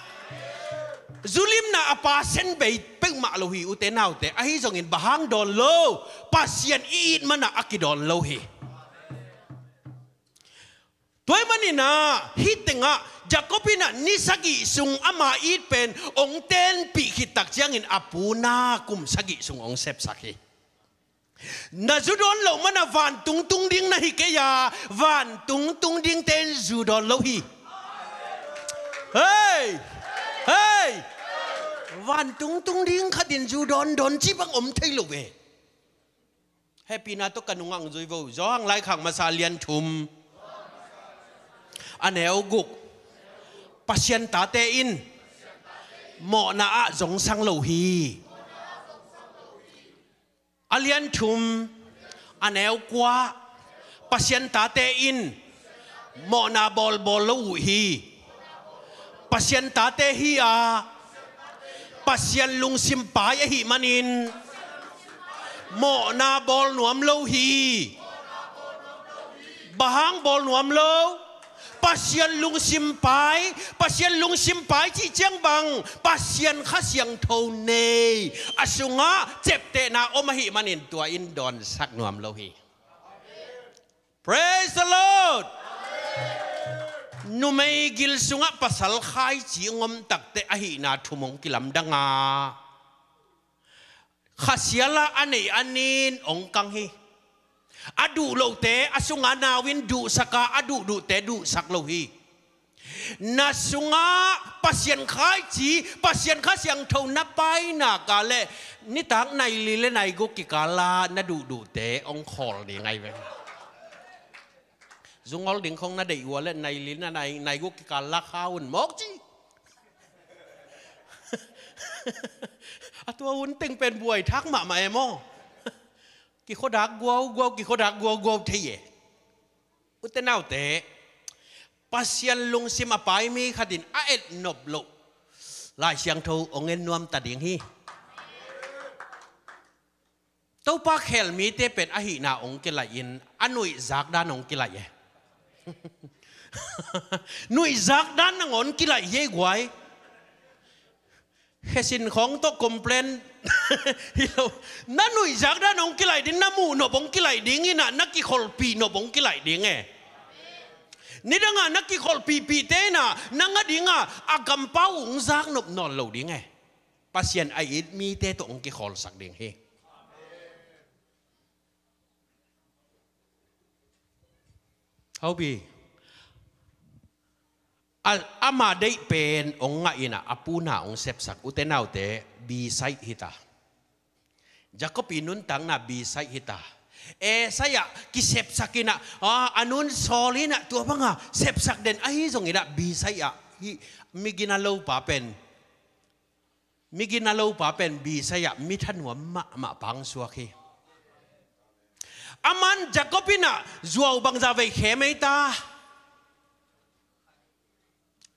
Zulimna a percent bei peuhmah lo hi, ute naute. Ahi zongin bang hang dawn lo, Pasian i it mana a kidawn lo hi. Tua ahih manin ah, hih tengah Jacob in ah ni sagih sung ama it pen hong tenpih khit tak ciangin a pu na kum sagih sung hong sepsak hi. Na zu dawn loh mana vantung tung ding na hi kei a, vantung tung dingte in zu dawn lo hi. Hei! Hei! Vantung tung ding khat in zu dawn dawn cih bang om thei lo ve. Hehpihna tawh ka nungah zui vo. Johan laikhak masa lian thum, a neu guk. Pasian tate in mawhna ah zongsang lo hi. A lian thum, a neu kua. Pasian tate in mawhna bawlbawl lo uh hi. Pasian tate hi a, Pasian lungsim pai ahih manin Mawhna bawl nuam lo hi. Bang hang bawl nuam lo? Pasian lungsim pai, Pasian lungsim pai cih ciang bang, Pasian Kha Siangtho nei, a sungah ciaptehna om ahih manin tua in dawnsak nuam lo hi. Praise the Lord! Numei gil sungah pasal khaici ngom takteh ahihna thum hong kilamdang a, khasial a a neih a nin hong kang hi. A duh lote a sungah nau in duhsak a, a duhduhte duhsak lo hi. Na sungah Pasian khaici, Pasian Kha Siangtho na pai nak leh, nitak nai li le nai guk kikal a na duhduhte hong khawl ding ahi ve. Zungol ding khong na deih uh leh nai li na nai, nai guk kikal la kha un mawk ci. A tua hun teng pen buai thak mahmah e maw. Kikhodak guauguau, kikhodak guauguau thei e. Ute naute, Pasian lungsim a pai mi khat in a et nop loh Lai Siangtho hong en nuam ta ding hi. Topa khel mite pen ahihna hong kilaih in, a nuihzak dan hong kilaih e. Nuihzak dan nangawn kilaih hi ei guai. Khesin khawng tawh complain hi lo. Na nuihzak dan hong kilaih ding, na muh nop hong kilaih ding in ah, na kikholhpih nop hong kilaih ding e. Nidang a na kikholhpihpihte in ah, nang a ding a, a kampau hong zak nop nawn lo ding e. Pasian a it mite tawh hong kikhawlsak ding hi. Hau bi. A, ama deih pen hong ngah in ah, a pu na hong sepsak, ute naute, B side hi ta. Jacob i nuntakna B side hi ta. A side ah kisepsak in ah, a, a nun sawl in ah, tua bang a sepsak den ahi zong in ah, B side ah, hih mi gina lo pa pen, mi gina lo pa pen B side ah mi thanuam mahmah pa hong suak hi. Aman Jacob in ah zuau bangzah vei khem ei ta.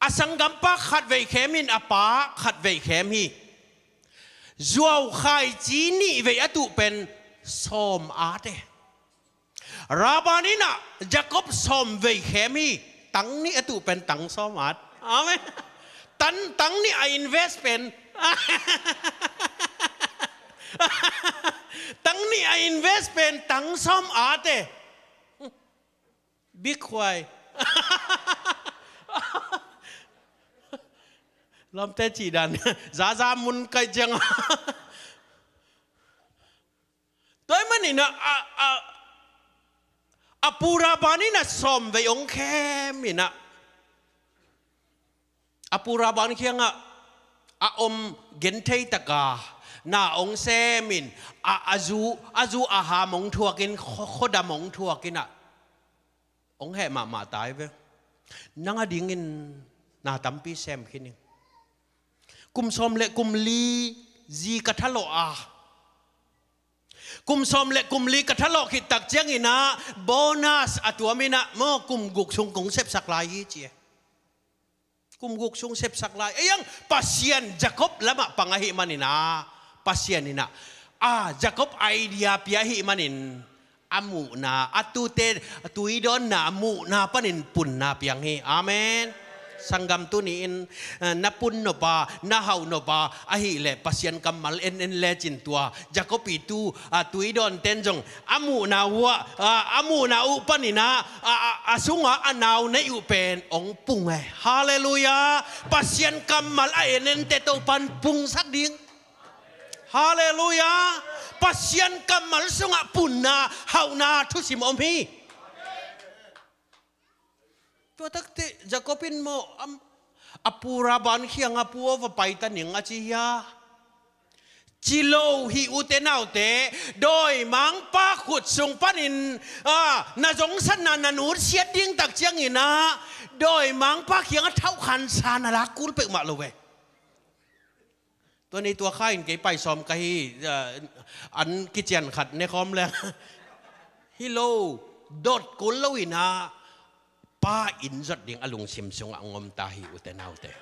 A sanggampa khat vei khem in, a pa khat vei khem hi. Zuau khaici nih vei a tuh pen sawm at e. Laban in ah Jacob sawm vei khem hi. Tang nih a tuh pen tang sawm at. Amen. Tan, tang nih a invest pen, tang nih a invest pen tang sawm at e. Big khuai. Lamte cih dan. Zaza mun kaih ciang. Tua ahih manin ah, a, a, a pu Laban in ah sawm vei hong khem in ah, a pu Laban kiangah a om genthei tak a na hong sem in, a, a zu, a zu a ham hong thuak in, kho, khuadam hong thuak in ah, hong heh mahmah ta hi ve. Nang a dingin na tampi sem khin ing. Kum sawm le kum li zi ka thalawh a, kum sawm le kum li ka thalawh khit tak ciangin ah, bonus a tuam in ah, maw, kum guk sung kong sepsak lai hi ci e. Kum guk sung sepsak lai. Ei ang, Pasian Jacob lamah pang ahih manin ah, Pasian in ah, a, Jacob idea pia ahih manin, a muhna, a tute, a tuidawnna, a muhna panin punna piang hi. Amen. Sanggam, tuni-in, eh, na pun nop a, na hauh nop a, ahih leh Pasian kammal en en lecin tua Jacob i tu, a, tuidawnten zong a muhna uh ah, a, a muhna uh panin ah, a, a, a sungah a nau neih uh pen hong pung e. Halleluiah. Pasian kammal a en ente Topan pungsak ding. Halleluiah. Pasian kammal sungah punna, hauhna thusim om hi. Tua takte Jacob in maw, am, a pu Laban kiangah, "Pu aw, va paita ning," a ci hia? Ci lo hi, ute naute. Dawimangpa khut sung panin, a, na zongsatna na nutsiat ding tak ciangin ah, dawimangpa kiangah thauhkhansa na lak kul peuhmah lo ve. Tua ni tua kha in kei pai sawm ka hi, ah, an kician khat ne khawm leng. Hi lo, dot kul lo in ah, Pa inn zot ding a lungsim sungah hong om ta hi, ute naute.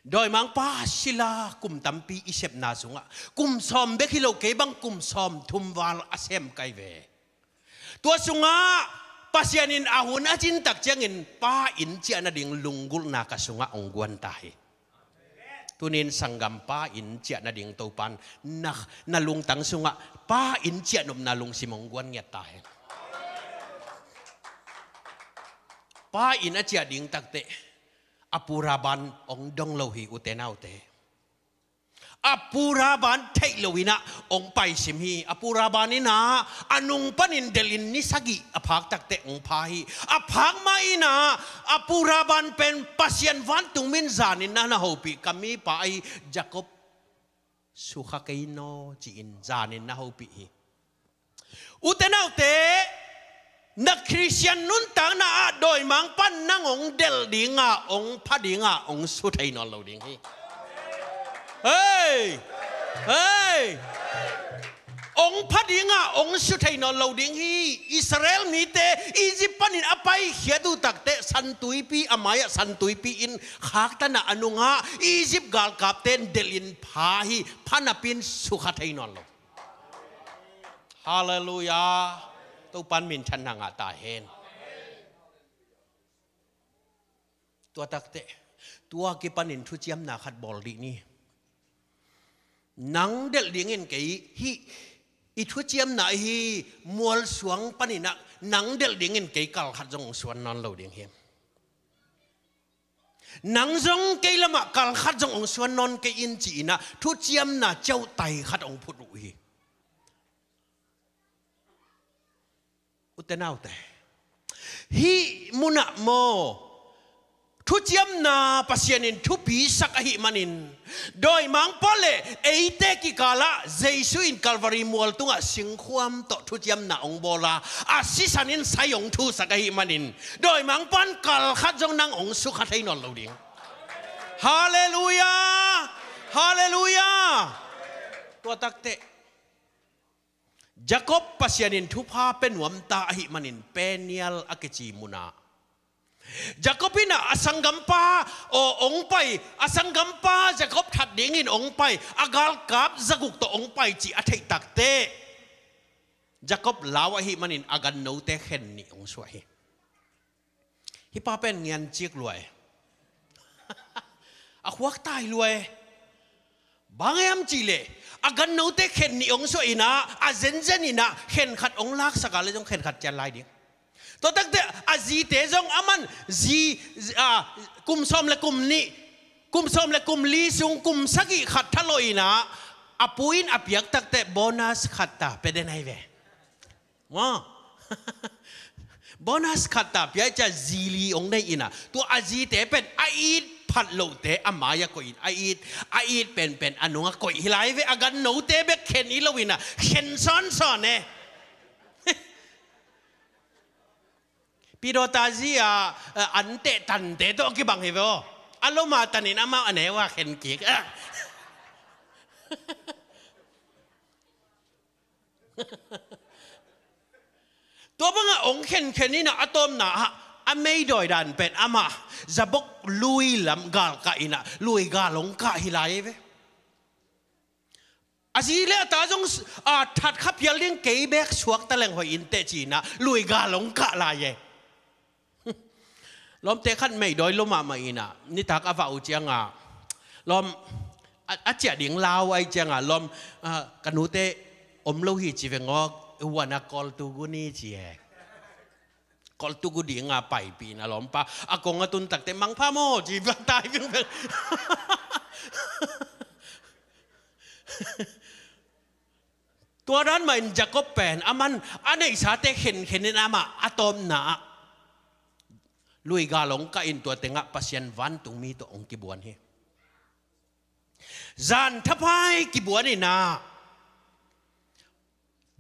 Dawimangpa sila kum tampi i sepna sungah kum sawm bek hi lo, kei bang kum sawm thum val a sem kai ve. Tua sungah Pasian in a hun a cin tak ciangin pa inn ciah nading lunggulhna ka sungah hong guan ta hi. Tunin sanggam, pa inn ciah nading Topan na, na lungtang sungah pa inn ciah nopna lungsim hong guan ngiat ta hen. Pa inn a ciah ding takteh a pu Laban hong dong lo hi, ute naute. A pu Laban theih lo in ah hong paisim hi. A pu Laban in ah a nung panin delhin ni sagih a phak takteh hong pha hi. A phak mah in ah a pu Laban pen Pasian vantungmi in zanin na na hopih, ka mipa ahi Jacob sukha kei naw, ci-in zanin na hopih hi. Ute naute, na Khristian nuntakna ah dawimangpa in nang hong delh ding a, hong pha ding a, hong su thei nawn lo ding hi. Hei! Hei! Hong pha ding a, hong su thei nawn lo ding hi. Israel mite Egypt panin a paikhiat uh takteh San Tuipi, a mai-ah San Tuipi in khaktan a, a nungah Egypt galkapte in delhin pha hi. Pha napi in sukha thei nawn lo. Halleluiah. Topan minthanna ngah ta hen. Tua takteh, tua kipanin thuciamna khat bawl dih ni. Nang delh dingin kei hih i thuciamna ahi mualsuang panin ah nang delh dingin kei kal khat zong hong suan nawn lo ding hi. Nang zong kei lamah kal khat zong hong suan nawn kei in, ci-in ah thuciamna ciauhtai khat hong phut uh hi. Ute naute, hih munah maw, thuciamna Pasian in thupisak ahih manin, dawimangpa le eite kikalah Jesu in Calvary mual tungah singkhuam tawh thuciamna hong bawl a, a sisan in sai hong thusak ahih manin, dawimangpa in kal khat zong nang hong sukha thei nawn lo ding. Halleluiah! Halleluiah! Tua takteh Jacob Pasian in thupha pia nuam ta ahih manin Peniel a kici munah Jacob in ah a sanggampa aw hong pai, a sanggampa Jacob that dingin hong pai, a galkap zaguk tawh hong pai cih a theih takteh Jacob lau ahih manin a gannote khen nih hong suah hi. Hih pa pen ngiancik lua e. A khuak tai lua e. Bang hiam cih leh a gannote khen nih hong suah in ah, a zenzen in ah khen khat hong laksak a leh zong khen khat cian lai ding. Tua takteh a zite zong, aman zi, zi, a, kum sawm le kum nih, kum sawm le kum li sung kum sagih khat thalawh in ah, a pu in a piak takteh bonus khat ta pia den ahi ve. Maw? Bonus khat ta pia, cia zi li hong nei in ah, tua a zite pen a it phat lohte a mai-ah koih in, a it, a it penpen a nungah koih hi lai ve. A gannote bek khen hi lo in ah, khen sawnsawn e. Pidawta zi a, a, an teh tante tawh kibang hi ve aw. A lom a tan in amah a neu a khen kik. Tua bangah hong khenkhen in ah, a tawpna ah a meidawi dan pen amah zabok lui lam gal kah in ah, lui gal hong kah hi lai ve. A zi le a ta zong s-, a, that kha phial ding, kei bek suak taleng hoih in teh ci-in ah lui gal hong kah lai e. Lawmte khat meidawi lua mahmah in ah, nitak a vak uh ciangah, lawm, a, a ciah ding lau ahih ciangah, lawm, a, ka nute om lo hi ci veng aw, huan a kawl tu gu ni ci e. Kawl tu gu ding a paipih in ah lawmpa a kong a tun takteh mangpha maw ci vang tai vingveng. Tua dan mah in Jacob pen aman a neihsate khenkhen in amah a tawpna ah lui gal hong kah in tua tengah Pasian vantungmi tawh hong kibuan hi. Zan thapai kibuan in ah,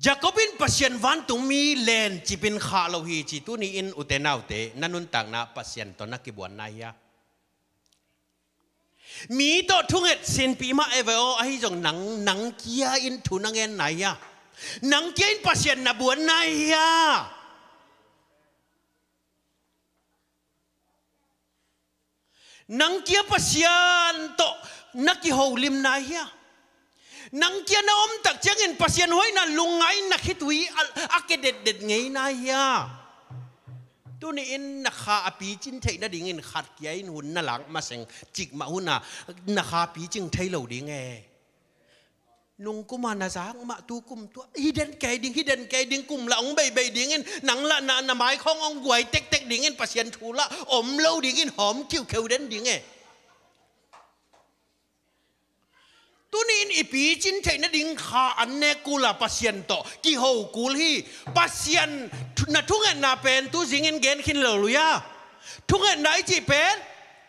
Jacob in Pasian vantungmi lencip in khah lo hi ci tuni in ute naute, na nuntakna Pasian tawh na kibuan nai hia? Mi tawh thunget sinpih mah e ve aw, ahi zong nang, nang kia in thu na ngen nai hia? Nang kia in Pasian na buan nai hia? Nang kia Pasian tawh na kiholimna hia? Nang kia na om tak ciangin Pasian hoihna lungngaihna khitui a, a ke detdet ngeina hia? Tuni-in na kha a picin theih nadingin khat kia in hun na lak maseng, cikmah hun a na kha picing thei lo ding e. Nungkum a na zak mah tu kum tua, hi den kei ding, hi den kei ding, kum lah hong beibei dingin, nang lah na, na maikhawng hong guai tektek dingin, Pasian thu lah om lo dingin, hawm khiukheu den ding e. Tuni-in i picin theih nading kha an nek kul a Pasian tawh kiho kul hi. Pasian thu-, na thungetna pen tu zingin gen khin lo lui a. Thungetna i cih pen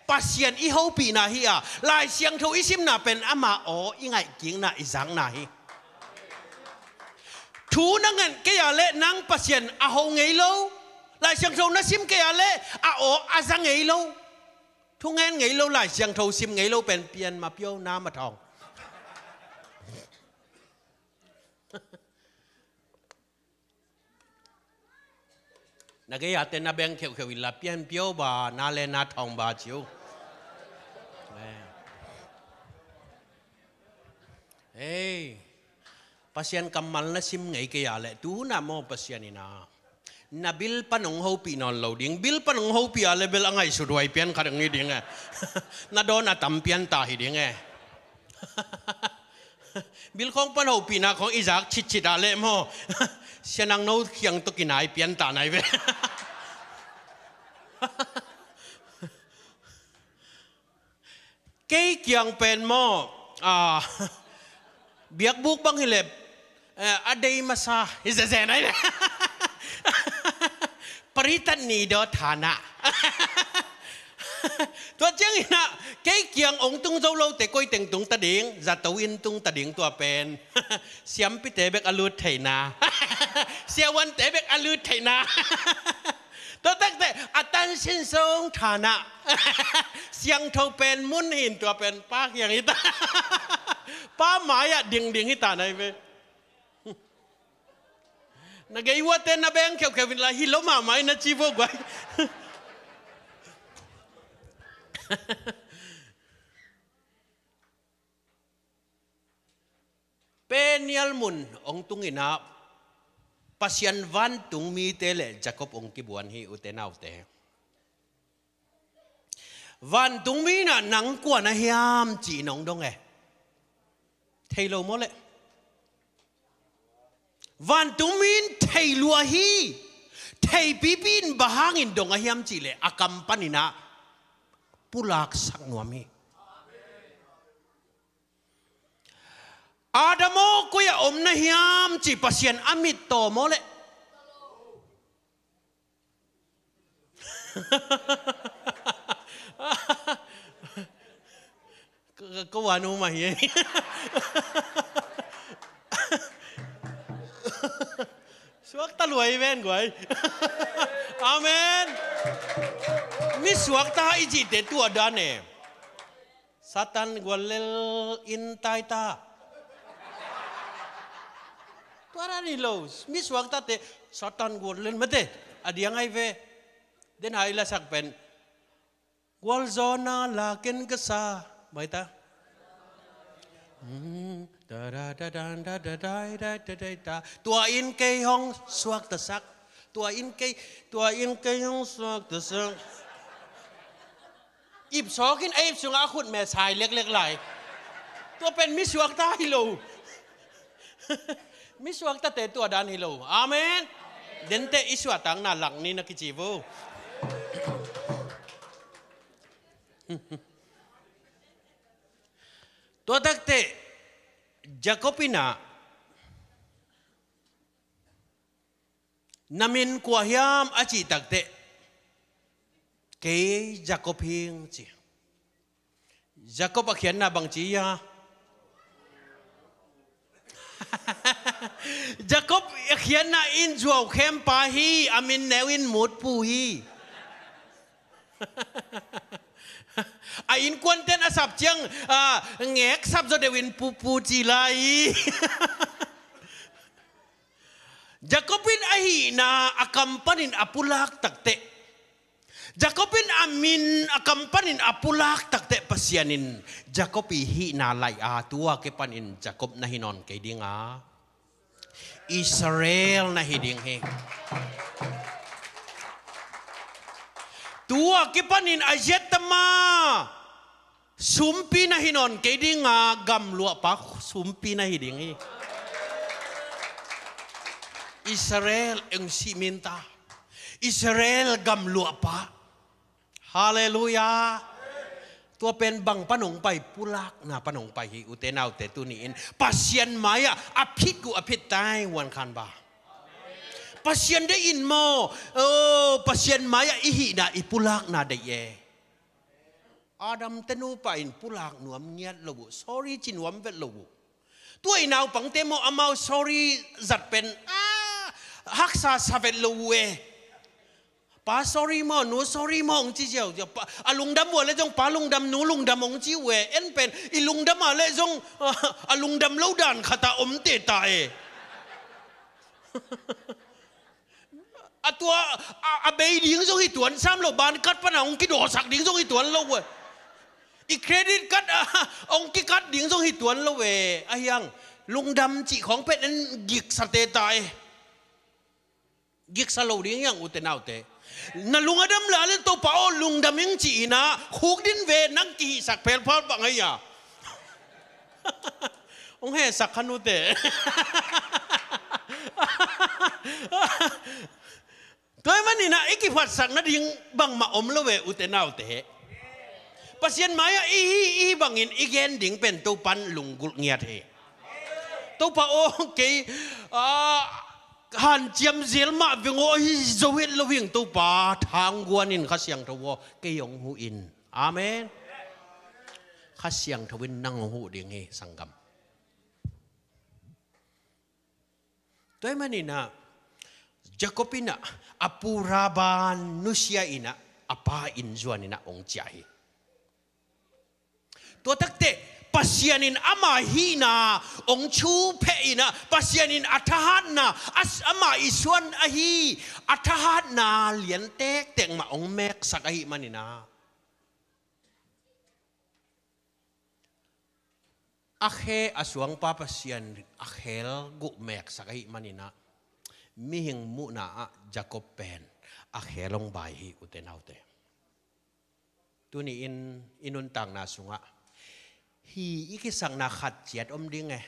Pasian i hopihna hi a, Lai Siangtho i simna pen ama aw i ngaihkikna, i zakna hi. Thu na nget kei a leh nang Pasian a ho ngei lo. Lai Siangtho na sim kei a leh a aw a za ngei lo. Thu ngen ngei lo, Lai Siangtho sim ngei lo pen pian ma pio na ma thawng. Na gei a te na beng kheukheu in la pian pio ba, na le na thawng ba ciu. Hei, Pasian kammal na sim ngei kei a leh tu hun a maw Pasian in a, na bil pan hong hopih nawn lo ding, bil pan hong hopih a leh bel a ngaihsut huai pian khat hong hi ding e. Na dawn a tam pian ta hi ding e. Bil khawng pan hopihna khawng i zak citcit a leh maw, Sia Nang No khiang tawh kinai pian ta nai ve. Kei kiang pen maw, a, biakbuk bang hi leh, eh, a dei masa hi zezen ai le. Paritat ni do thana. Tua ciangin a, kei kiang hong tung zo lote koi teng tung ta ding, zato in tung ta ding tua pen. Siampite bek a lut theihna. Siavuante bek a lut theihna. Tua takte, a tansin song thana. Siangtho pen mun hin tua pen pa kiang hi ta. Pa mai-ah dingding hi ta nai ve. Na gei uate na beng kheukheu in la hi lo mahmah in na ci vo guai. Peniel mun hong tung in a, Pasian vantung mite le Jacob hong kibuan hi ute naute. Vantung mi in a nang kua na hiam ci-in hong dong e. Thei lo maw le? Vantung mi in thei lua hi. Thei pipi in bang hangin dong a hiam cih leh a kam panin a pulaksak nuam hi. Adam aw, koi-ah om na hiam ci Pasian a mit tawm aw leh. Ka, ka, ka wan uh mah hi. Suakta luai ven guai. Amen. Mi suakta i cihte tua dan e. Satan guallel in taita. Tua dan hi lo. Mi suaktate Satan guallel mate. A diang ai ve. Den hai lasak pen. Gualzawhna lakin ka sa. Baita. Hmm. Da, da, da, da, da, da, da, da, da, da, da. Tua in kei hong suaktasak. Tua in kei, tua in kei hong suaktasak. Ip sawkin a ip sungah a khut me sai leklek lai. Tua pen mi suakta hi lo. Mi suaktate tua dan hi lo. Amen. Dente i suahtakna lak ni na kici vo. Tua takte Jacob in a, na min kua hiam a cih takte, kei Jacob hing ci. Jacob a khiatna bang ci hia? Jacob a khiatna in zuau khempa hi, a min neu in mutpu hi. A innkuanten a sap ciang, a, ngek sap zaw deuh in pupu ci lai hi. Jacob in a hihna a kam panin a pulak takte, Jacob in a min a kam panin a pulak takteh Pasian in Jacob i hihna laih a, tua kipanin Jacob na hi nawn kei ding a, Israel na hi ding hi. Tua kipanin a ziattama sumpi na hi nawn kei ding a, gamluahpa sumpi na hi ding hi. Israel eng si minta. Israel gamluahpa. Halleluiah. Tua pen bang pan hong pai, pulakna pan hong pai hi, ute naute, tuni-in Pasian mai-ah a phit uh a phit tai huan khan ba. Pasian deih in maw? Oh, Pasian mai-ah i hihna, i pulakna deih e. Adam te nupa in pulak nuam ngiat lo uh, sorry ci nuam vet lo uh. Tua i naupangte maw, amau sorry zat pen, ah, haksa sa vet lo uh e. Pa sorry maw, nu sorry maw hong ci ziauziau. Pa, a lungdam uh a leh zong pa lungdam, nu lungdam hong ci uh e. En pen i lungdam a leh zong a lungdam lo dan khat a om teta e. A tua a, a bei ding zong hi tuan sam lo, bank card pana hong kidawsak ding zong hi tuan lo e. I credit card a hong kikat ding zong hi tuan lo e. Ahi hang lungdam cih khawng pen en giksa teta e. Giksa lo ding hi hang, ute naute. Na lung a dam leh a leh Topa aw lungdam ing ci-in a khukdin ve, nang kihihsak phelphal bang ahi a. Hong hehsak kha nute. Tua ahih manin a i kiphatsak nading bangmah om lo ve, ute naute. Pasian mai-ah i hih, i hih bangin i gen ding pen Topan lunggulh ngiat hi. Topa aw, kei, ah, hanciam zel mah veng aw, ahi zo het lo hing Topa, thangguan in Kha Siangtho aw, kei hong huh in. Amen. Kha Siangtho in nang hong huh ding hi, sanggam. Tua ahih manin a Jacob in a, a pu Laban nusia in a, a pa inn zuan in a hong ciah hi. Tua takteh Pasian in ama hihna hong thupheh in a, Pasian in a thahatna, a, ama i suan ahi a thahatna lian tektek mah hong meksak ahih manin a, a khe a suangpa Pasian a khel guh meksak ahih manin a, mihing muhna ah Jacob pen a khel hong bai hi, ute naute. Tuni-in i nuntakna sungah hih i kisakna khat ciat om ding e.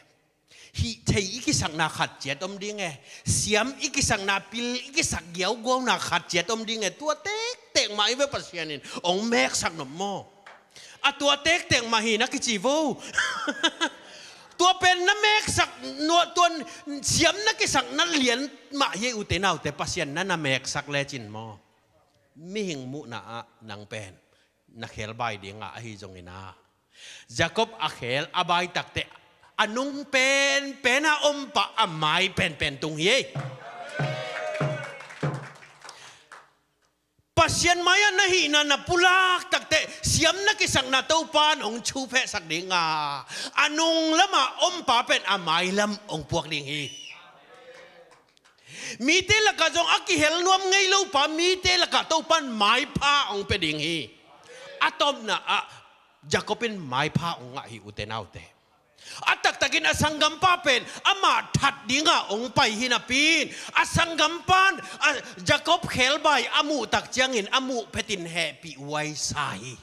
Hih thei i kisakna khat ciat om ding e. Siam i kisakna, pil i kisak giauguauna khat ciat om ding e. Tua tektek mah hi ve, Pasian in hong meksak nop maw. A tua tektek mah hi na kici vo. Tua pen na meksak, nuah tuan siam na kisakna lian mah hi, ute naute, Pasian na na meksak lecin maw. Mihing muhna ah nang pen na khel bai ding a, ahi zongin a, Jacob a khel a bai takteh a nung penpen a om pah a mai penpen tung hi ei. Pasian mai-ah na hihna na pulak takteh siam na kisakna Topan hong thuphehsak ding a, a nung lamah om pa pen a mai lam hong puak ding hi. Mite lakah zong a kihel nuam ngei lo pa, mite lakah Topan maipha hong pia ding hi. A tawpna ah Jacob in maipha hong ngah hi, ute naute. A taktakin a sanggampa pen amah that dinga hong pai hi napi in, a sanggampan a Jacob khelbai a muh tak ciangin a muh phetin hehpih huaisa hi.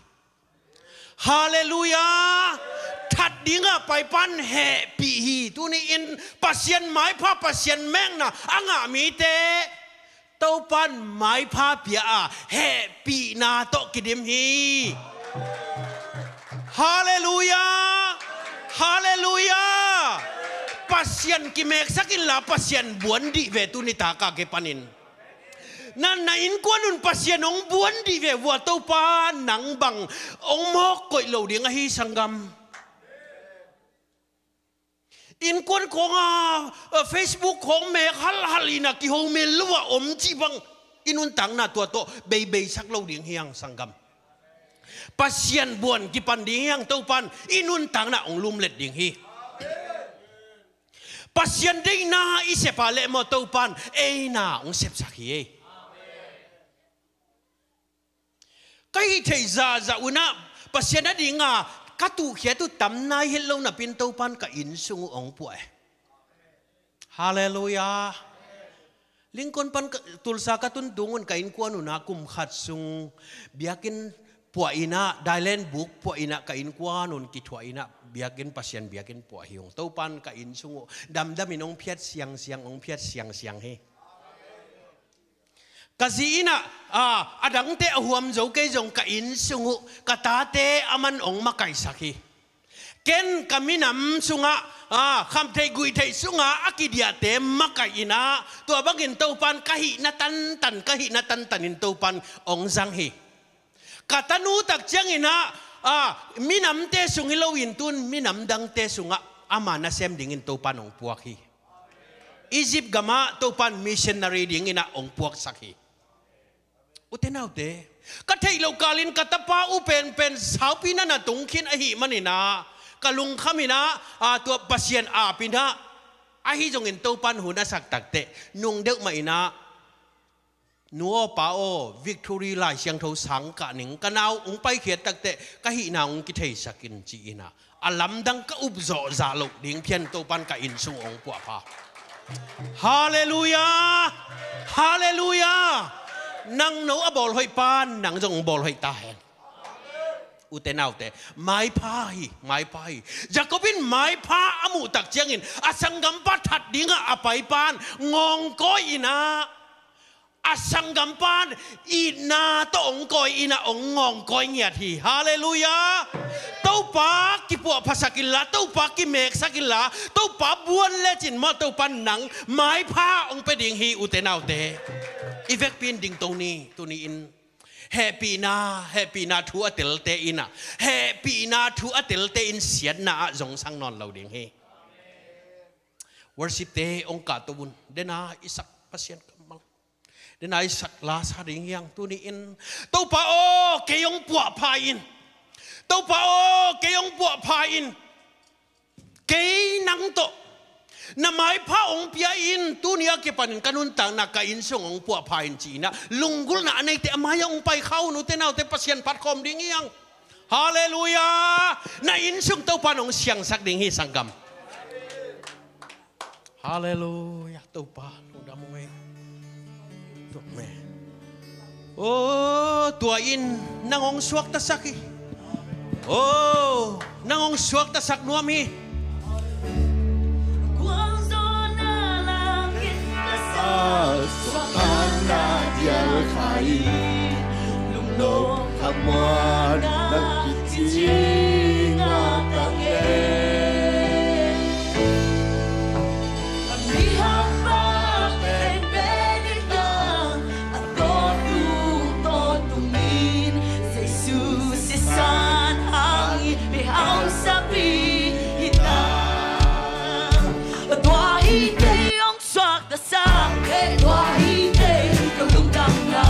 Halleluiah. That dinga paipan hehpih hi. Tuni-in Pasian maipha, Pasian mekna a ngah mite Topan maipha pia a, hehpihna tawh kidim hi. Halleluiah. Halleluiah. Pasian kimeksak inla Pasian buan dih ve, tuni taka kipanin. Na, na innkuan un Pasian hong buan dih ve vua, Topa nang bang hong mawk koih lo ding ahi, sanggam. Innkuan khawng a, eh, Facebook khawng mek halhal in a kiho mel lo a om cih bang i nuntakna tua tawh beibeisak lo ding hi hang, sanggam. Pasian buan kipan ding hi hang, Topan i nuntakna hong lumlet ding hi. Pasian deihna i sep a leh maw, Topan ei na hong sepsak hi ei. Ka hih theih zahzah un ah Pasian a dinga ka tuhkhiat uh tam nai het lo napi-in Topan ka inn sung uh hong puah hi. Halleluiah. Lincoln pan ka, Tulsa ka tun tung un ka innkuan un ah kum khat sung biakinn puah in ah, dailen buk puah in ah ka innkuan un kithuah in ah biakinn, Pasian biakinn puah hi ung. Topan ka inn sung uh damdamin hong phiat siangsiang, hong phiat siangsiang hi. Ka zi in ah, a, a dangte a huam zo kei zong ka inn sung uh ka tate aman hong makaihsak hi. Ken ka minam sungah, a, khamtheih guihtheih sungah a kidiahte makaih in ah, tua bangin Topan ka hihna tantan, ka hihna tantanin Topan hong zang hi. Ka tanu tak ciangin ah, a, minamte sung hi loin tun minam dangte sungah ama nasem dingin Topan hong puak hi. Egypt gamah Topan missionary dingin ah hong puaksak hi. Ute naute, ka theih loh kalin ka tapa uh penpen saupi na na tungkhin ahih manin ah, ka lungkham in ah, a, tua Pasian aap in ah, ahi zongin Topan hun a sak takteh nung deuh mah in ah, nu aw pa aw, Victory Lai Siangtho sang kah ning, ka nau hong paikhiat takteh ka hihna hong kitheisak in ci in ah, a lamdang ka up zawhzah loh ding phian Topan ka inn sung hong puahpha. Halleluiah. Halleluiah. Nang no a bawlhoih pan nang zong bawlhoih ta hen. Ute naute, maipha hi, maipha hi. Jacob in maipha a muh tak ciangin a sanggampa that dingah a paipan ngawngkawi in ah, a sanggampan itna tawh hong kawi in ah hong ngawngkawi ngiat hi. Halleluiah. Topa kipuahphasak inla, Topa kimeksak inla, Topa buan lecin maw Topan nang maipha hong pia ding hi. Ute naute, i vekpi in dingto ni. Tuni-in hehpihna, hehpihna thu a telte in ah, hehpihna thu a telte in siatna ah zongsang nawn lo ding hi. Worship-te hong kahto un. Dena i sak Pasian kammal, dena i sak la sa ding hi hang. Tuni-in, Topa aw, kei hong puahpha in. Topa aw, kei hong puahpha in. Kei nang tawh na maipha hong pia in, tuni a kipanin ka nuntakna, ka inn sung hong puahpha in ci in ah, lunggulhna a neite a mai-ah hong paikha un. Ute naute, Pasian phatkhawm ding hi hang. Halleluiah. Na inn sung Topan hong siangsak ding hi, sanggam. Halleluiah. Topa lungdam ung ei. Tuk me. Oh, tua in nang hong suaktasak hi. Oh, nang hong suaktasak nuam hi. Guangzawhna langkhin ka sa, suahtakna dial kha hi. Lungdam khamuanna kici ngaktak e. A mi hampa penpen in a, a tawtung tawtung in Jesu sisan hang i pehausapi hi ta. Tua hi kei hong suaktasak, tua hi kei ka lungdamna,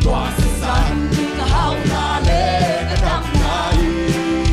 tua sisan hi ka hauhna le ka damna hi.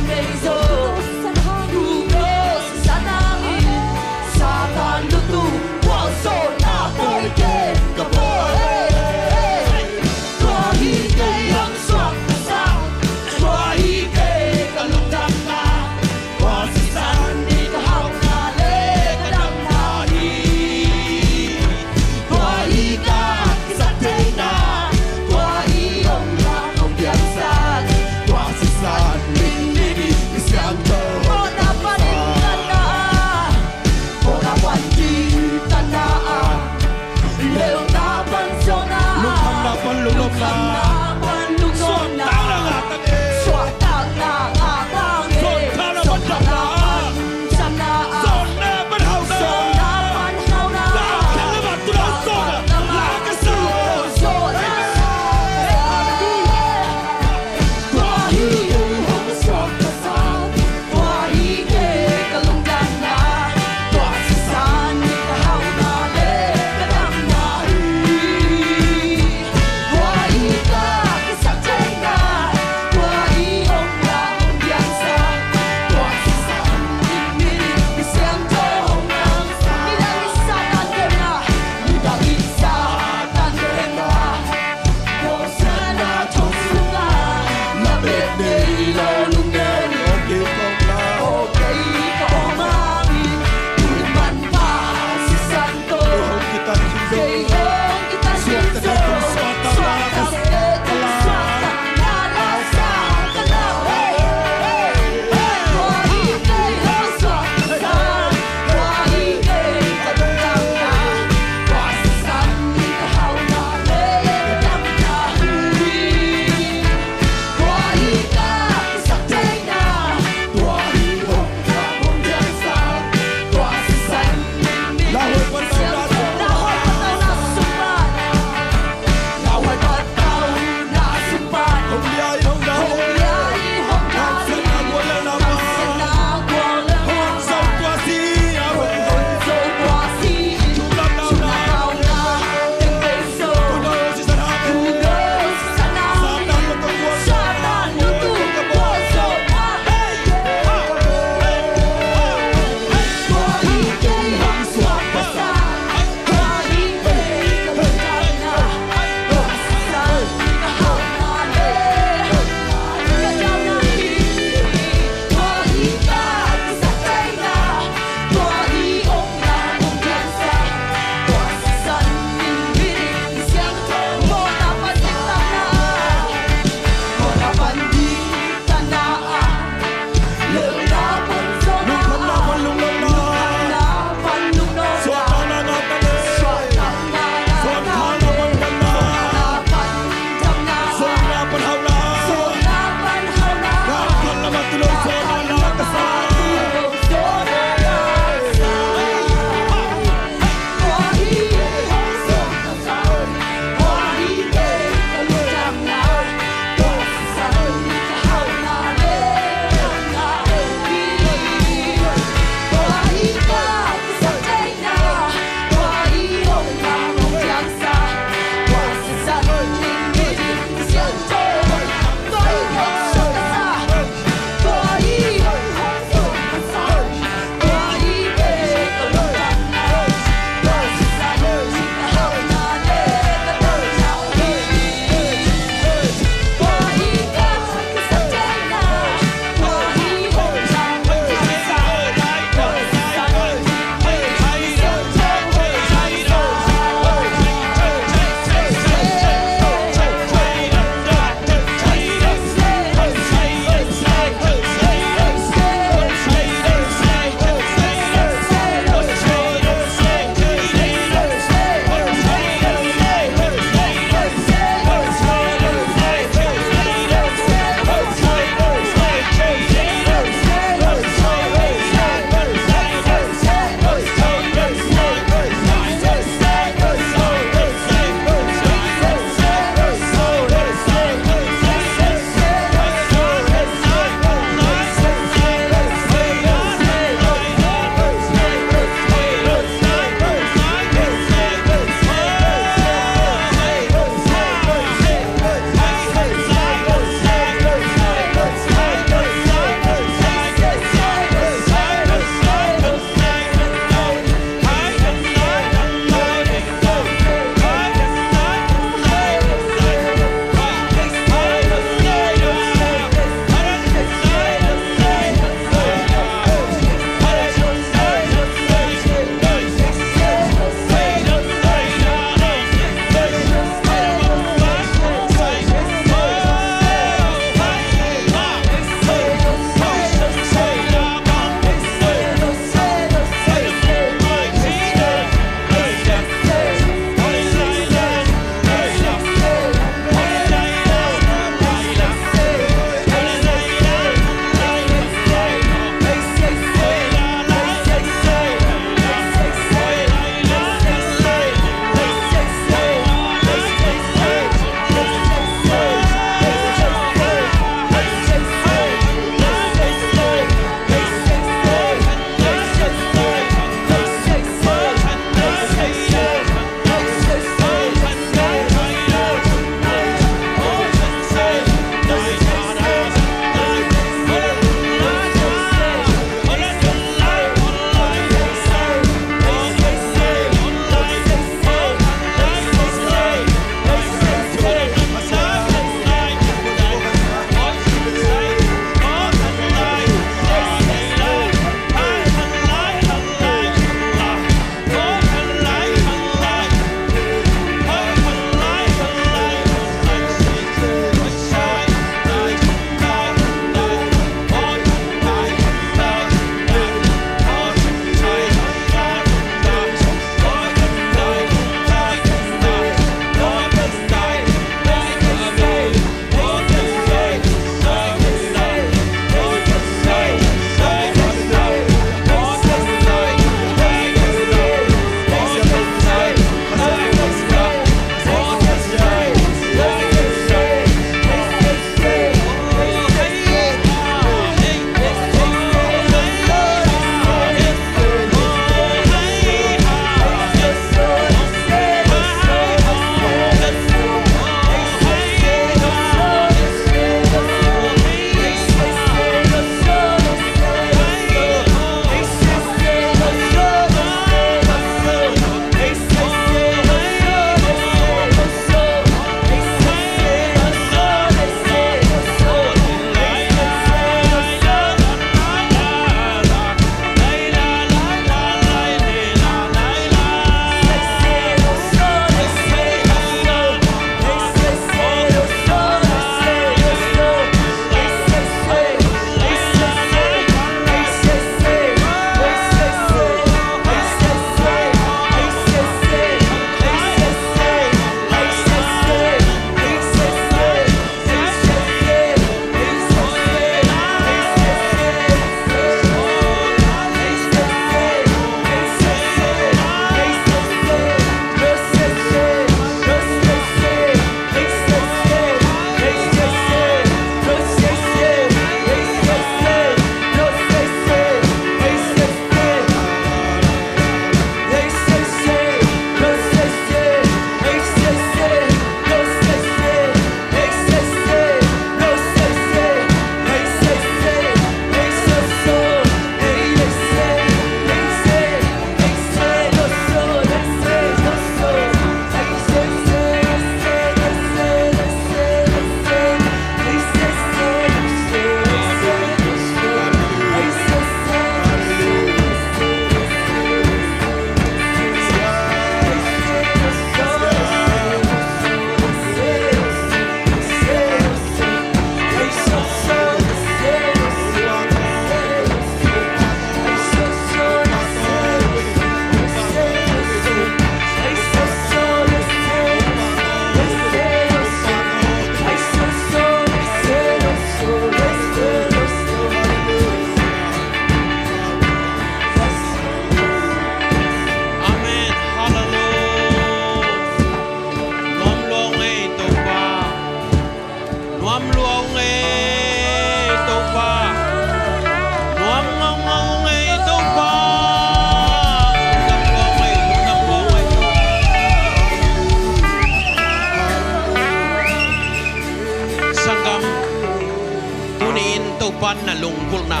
Na,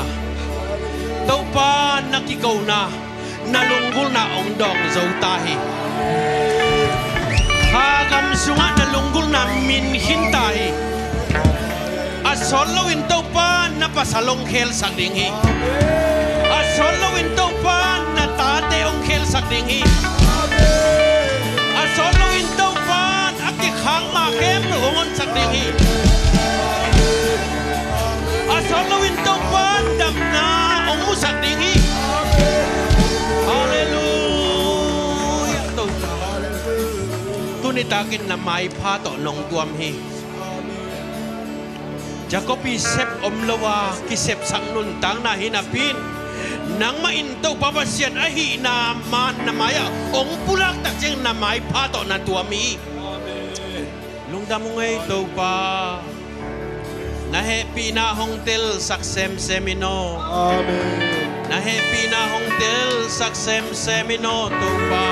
Topa na kikona, na lunggulhna hong dawng zo ta hi. Kha gam sungah na lunggulhna min khin ta hi. A sawt loin Topa na pasal hong khelsak ding hi. A sawt loin Topa na tate hong khelsak ding hi. A sawt loin Topa a kikhak ma khempeuh hong honsak ding hi. A sawt loin Topa damna hong musak ding hi. Halleluiah. Topa, tuni takin na maipha tawh nong tuam hi. Jacob i sep om lo a kisepsak nuntakna hi napi-in, nangmah in Topa Pasian ahihna man na mai-ah hong pulak tak ciang na maipha tawh na tuam hi. Lungdam ung ei Topa. Na hehpihna hong telsak semsem in aw. Amen. Na hehpihna hong telsak semsem in aw Topa.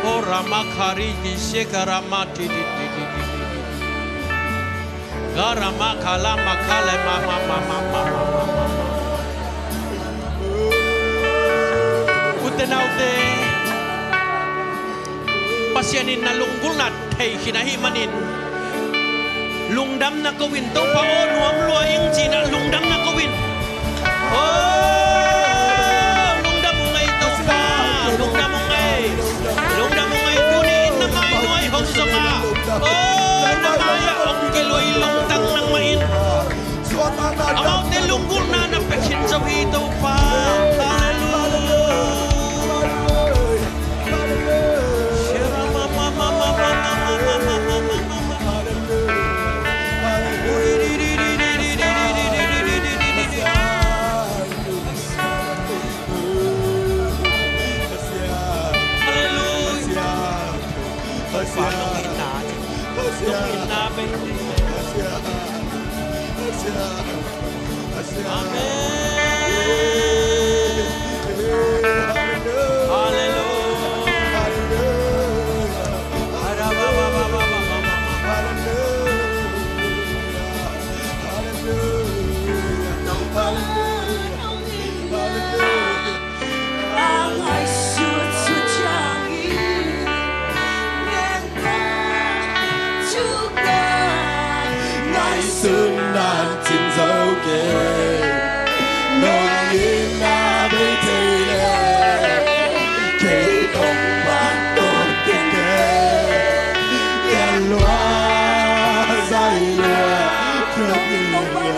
O Rama Khari Kise Karama Titi Titi Titi. Garama Kalama Kale Mama Mama Mama Mama. Ute naute, Pasian in na lunggulhna thei khin ahih manin lungdamna ko in, Topa aw, nuam lua ing ci-in ah lungdamna ko in. Aw, lungdam ung ei Topa, lungdam ung ei, lungdam ung ei. Tuni in na mai nuai hong zong a, aw, na mai-ah hong kilui lungtang nangmah in. Amaute lunggulhna na pia khin zo hi Topa. Halleluiah. Halleluiah. Topa nong itna, nong itna bek. Amen. Halleluiah. Hallelujah. A ngaihsut sut ciangin ngen bang, ngaihsun nan cin zo kei. Nong itna bei thei leh kei hong pan tawntung kei. Lian lua, zai lua, kei hong pan.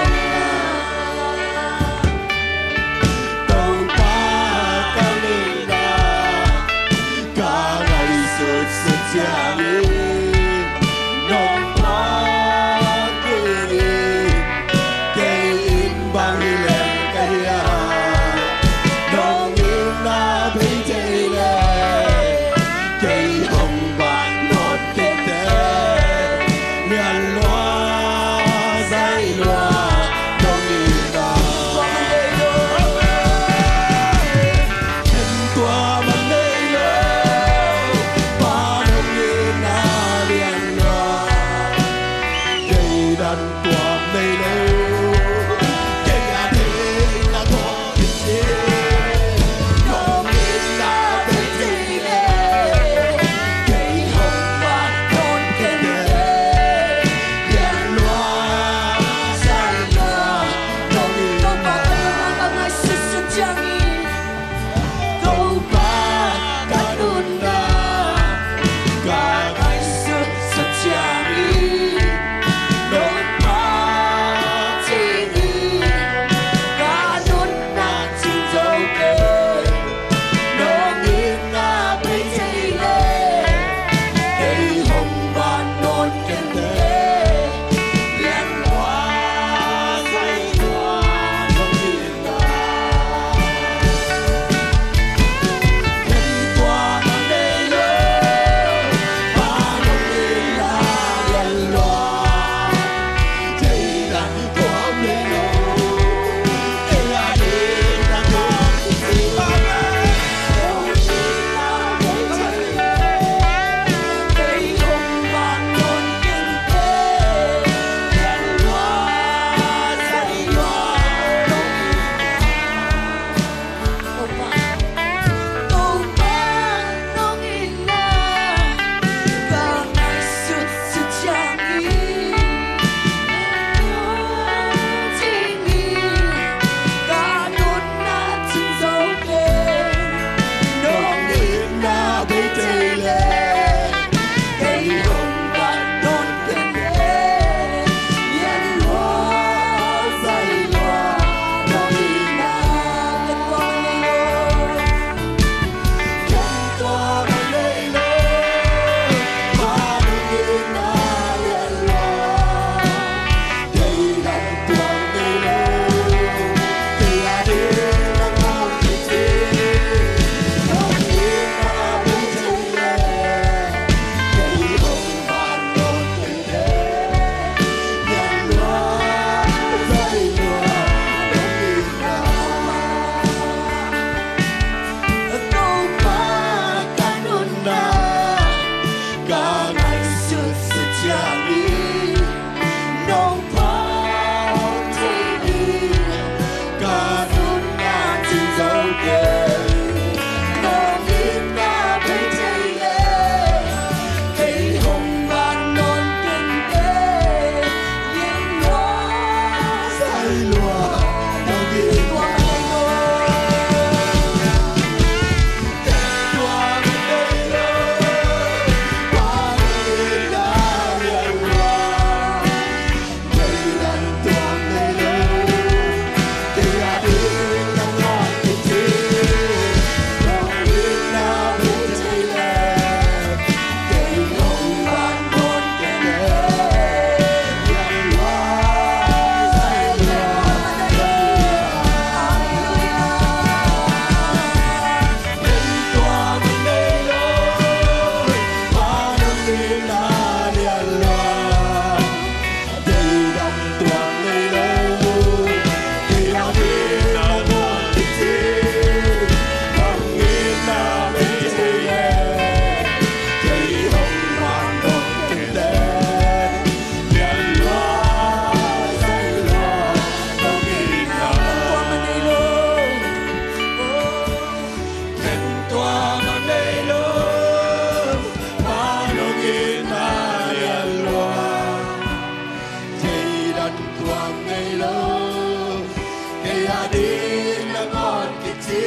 Inn nangawn kici,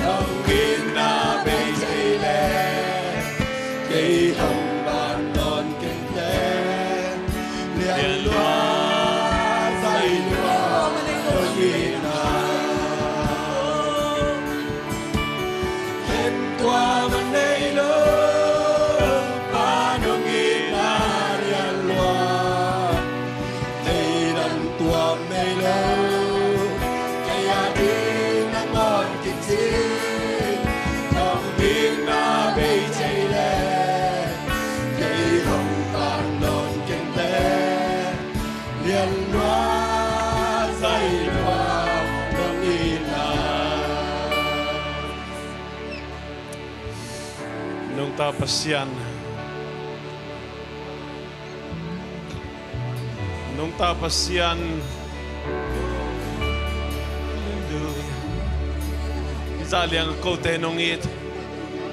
nong itna bei thei le, kei hong pan nawn keng teh, lian lua, zai lua, nong itna. Khen tua man nei lo, Pa nong itna lian lua. Theidan tuam nei lo, kei a ding nangawn kici, nong itna bei thei le, kei hong pan nawn keng teh, lian lua, zai lua, nong itna. Nungta Pasian. Nungta Pasian. Halleluia. Hi zah liang kote nong it.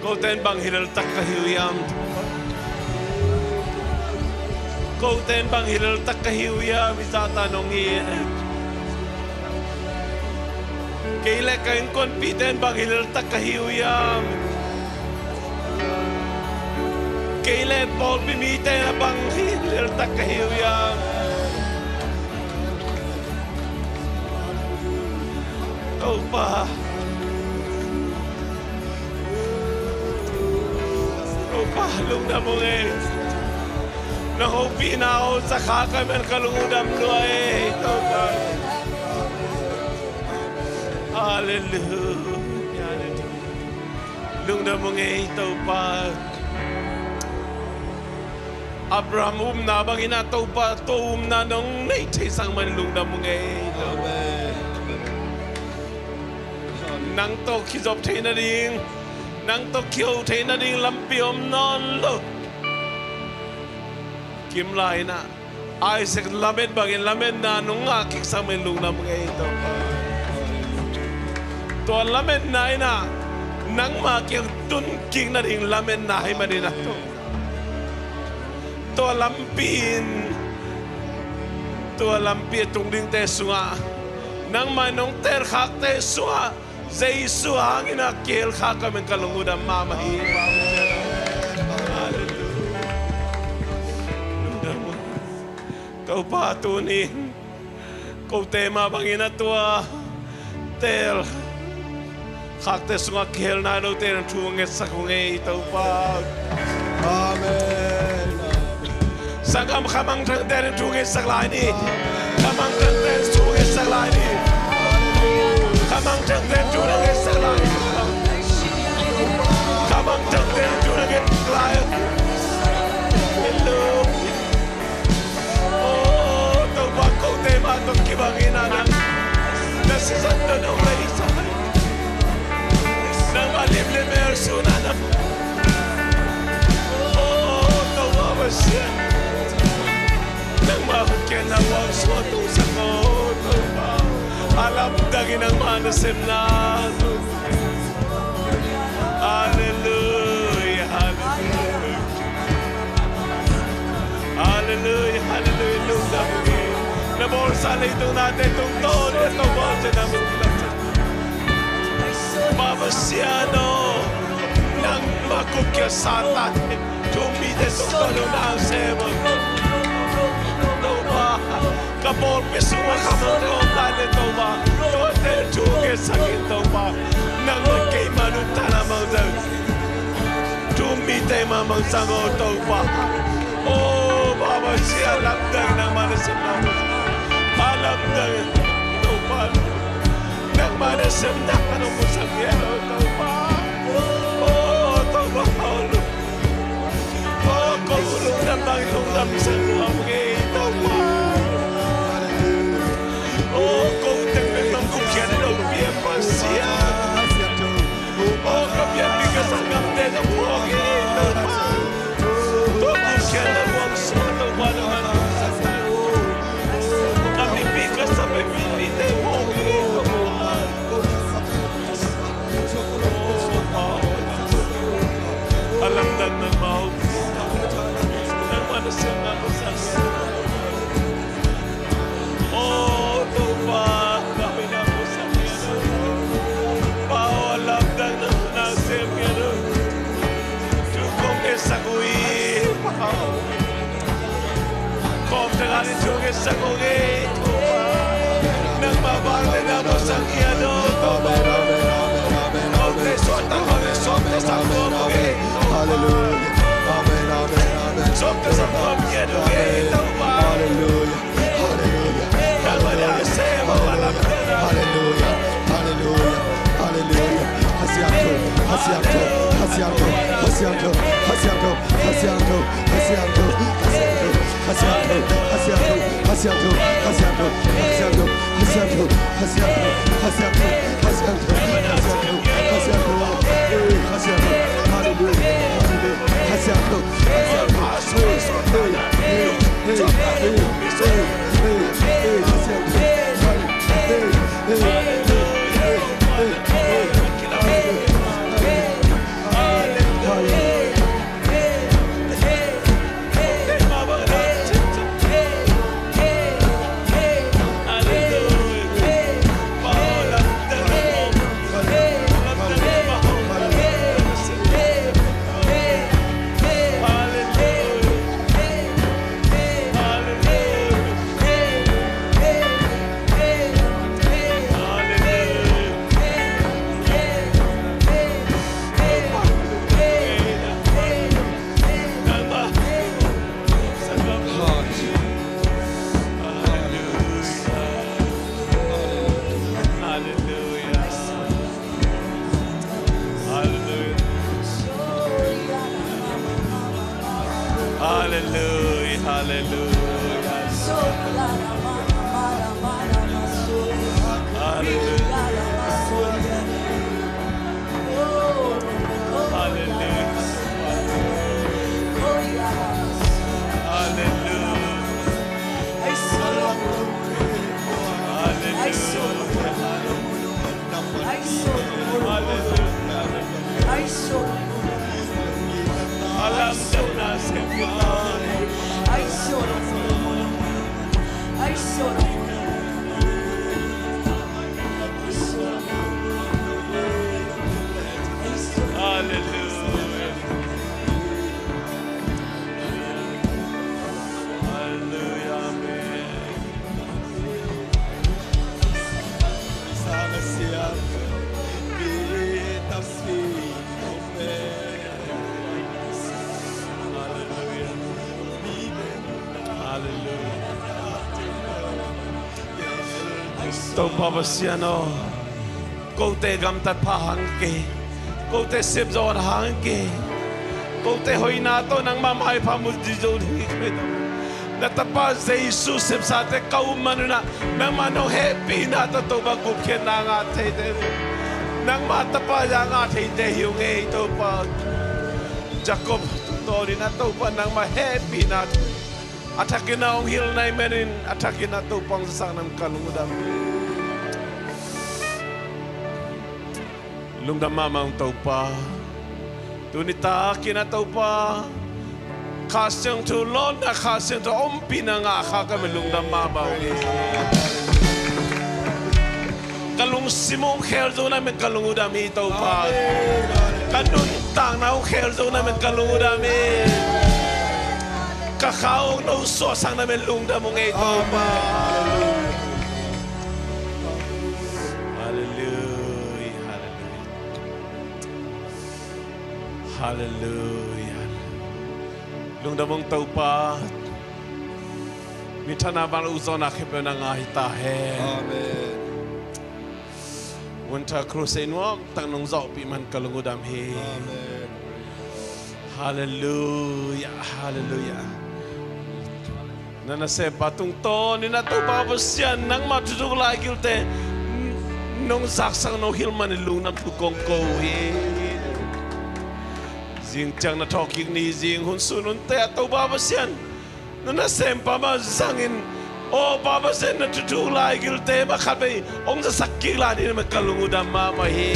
Kote in bang hi leltak ka hi uh hiam? Kote in bang hi leltak ka hi uh hiam? Hi zah ta nong it. Kei le ka innkuanpihte in bang hi leltak ka hi uh hiam? Kei le pawlpi mite in a bang hi leltak ka hi uh hiam? Topa, Topa, lungdam ung ei. Na hopihna hong za kha ka hih man ka lung uh dam lua ei, Topa. Halleluia, halleluia. Lungdam ung ei, Topa. Abraham upna bangin ah Topa, tua upna nong neih thei sang man lungdam ung ei, Topa. Amen. Nang tawh kizop thei nading, nang tawh kiho thei nading lampi om nawn lo. Kimlai in ah Isaac lamet bangin lametna nong ngah kik sang man lungdam ung ei, Topa. Tua lametna in ah nangma kiang tun kik nading lametna ahih manin ah, Topa, tua lampi in, tua lampi a tung dingte sungah, nangma in nong teelkhakte sungah Jesu hangin ah kihel kha ka hih man ka lung uh dam mahmah hi. Halleluia. Lungdam ung. Topa, tuni in kote mah bangin ah tua teelkhakte sungah kihel nai lote in thu ngetsak ung ei, Topa. Amen. Sanggam, khamangthangte in thu ngetsak lai ni. Khamangthangte in thu ngetsak lai ni. Khamangthangte in thu ngetsak lai ni. Khamangthangte in thu ngetsak lai. Hello. Oh, Topa, kote mah tawh kibangin ah nang na sisan tawh nong lei sa. Nangmah lim le mel sun ah nang. Oh, Topa Pasian. Nangmah hong kian nang wang suak tung sak, oh, Topa. A lamdangin nangmah nasepna. Halleluia, halleluia. Halleluia, halleluia, lungdam ung ei. Na bawlsa leitung nate tungtawn, na tawh bawlsa na mun. Pa Pasian aw, nangmah gupkhiatsa tate, thu-um mite tungtawn na sem aw. Topa, ka pawlpi sungah khamangthang om lai leh Topa, tuate thu ngetsak in Topa, nangmah keima nuntakna mangthang. Thu-um mite mah mangthang aw Topa. Oh, Pa Pasian, lamdang nangmah nasepna. A lamdang Topa. Nangmah nasepna nong musak hiam aw Topa. Oh, Topa, oh, lu. Oh, ko lungdam bang lungdam sa nuam ngei Topa. Oh, ko teng bek bang gupkhiat lo pia Pasian. Oh, ka pianpih ka sanggamte zong phawk hi Topa. Tua gupkhiatna muangsuah Topa nangmah na sa. Ka pianpih ka sa pen pianpihte phawk hi Topa. A lamdang nangmah uh. Nangmah na siam nangmah sa. Oh, Topa. Sang ong ei, Topa. Nangmah bang le nangmah sang hi a, Topa. Amen, amen, amen, amen, amen. Ong te suan ta ko le song te sang ko ong ei, Topa. Hallelujah. Amen, amen, amen. Song te sang ko ong ei, Topa. Hallelujah. Hallelujah. Hallelujah. Hallelujah. Hallelujah. Hallelujah. Kha Siangtho, Kha Siangtho, Kha Siangtho, Kha Siangtho, Kha Siangtho, Kha Siangtho, Kha Siangtho, Kha Siangtho, Kha Siangtho, Kha Siangtho, Kha Siangtho, Kha Siangtho, Kha Siangtho, Kha Siangtho, Kha Siangtho, Kha Siangtho, Kha Siangtho, Kha Siangtho. Hallelujah. Hallelujah. Kha Siangtho, Kha Siangtho. Hey, hey, hey, Kha Siangtho. Hey, hey, hey, Kha Siangtho. Hey, hey, hey, hey, hey, hey. Hallelujah. Hallelujah. Hallelujah. Hallelujah. Hallelujah. Hallelujah. Hallelujah. Hallelujah. Hallelujah. Hallelujah. Amen. Hallelujah. Hallelujah. Topa Pasian aw, kote gamtat pha hang kei, kote sepzawh hang kei, kote hoihna tawh nangmah maipha mu ding zo ding hi kei. Na tapa Jesu sepsate ka um man unah nangmah nong hehpihna tawh Topa gupkhiatna ngah theite, nangmah tapa ya ngah theite hi ung ei Topa. Jacob tungtawnin ah Topa nangmah hehpihna a thakin ah hong hilh nai manin a thakin ah Topa hong zasak nam ka lungdam hi. Lungdam mahmah ung Topa. Tuni takin ah Topa Kha Siangtho lawnna, Kha Siangtho ompihna ngah kha ka min lungdam mahmah ung hi. Ka lungsim hong khel zo na min ka lungdam hi Topa. Ka nuntakna hong khel zo na min ka lungdam hi. Ka kha hong no suahsak na min lungdam ung ei Topa. Hallelujah. Hallelujah. Hallelujah. Lungdam ung Topa. Minthanna bang uh zawhna khempeuh na ngah hi ta hen. Amen. Winter Crusade nuamtak nong zawhpih man ka lungdam hi. Amen. Hallelujah, hallelujah. Na nasempa tungtawnin ah Topa Pasian nangmah thuthuk laigilte nong zaksak nong hilh manin lungdam thu kong ko uh hi. Zing ciang na thawhkik ni zing hun sun hunte ah Topa Pasian na nasempa mah zangin, aw Pa Pasian na thuthuk laigilte mah khatvei hong zasak kik lai ding na min ka lungdam mahmah hi.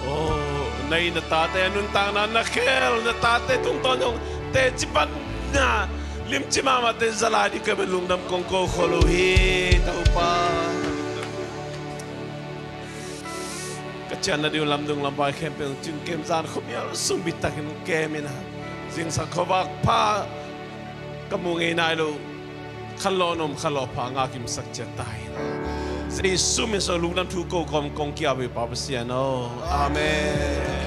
Aw na inn na tate a nuntakna na khel na tate tungtawn hong teci panna limci mahmahte za lai ding ka min lungdam kong ko khol uh hi Topa. Ka cian nading uh lamdung lamvai khempeuh hong cin kem zan khuamial sung bitakin hong kem in ah zingsang khuavak pha ka mu ngei nai lo. Khanlawh num, khanlawh pha ngak kimsak ciat ta hi. Jesu min suang lungdam thu ko kawm kong kia ve Pa Pasian aw. Amen.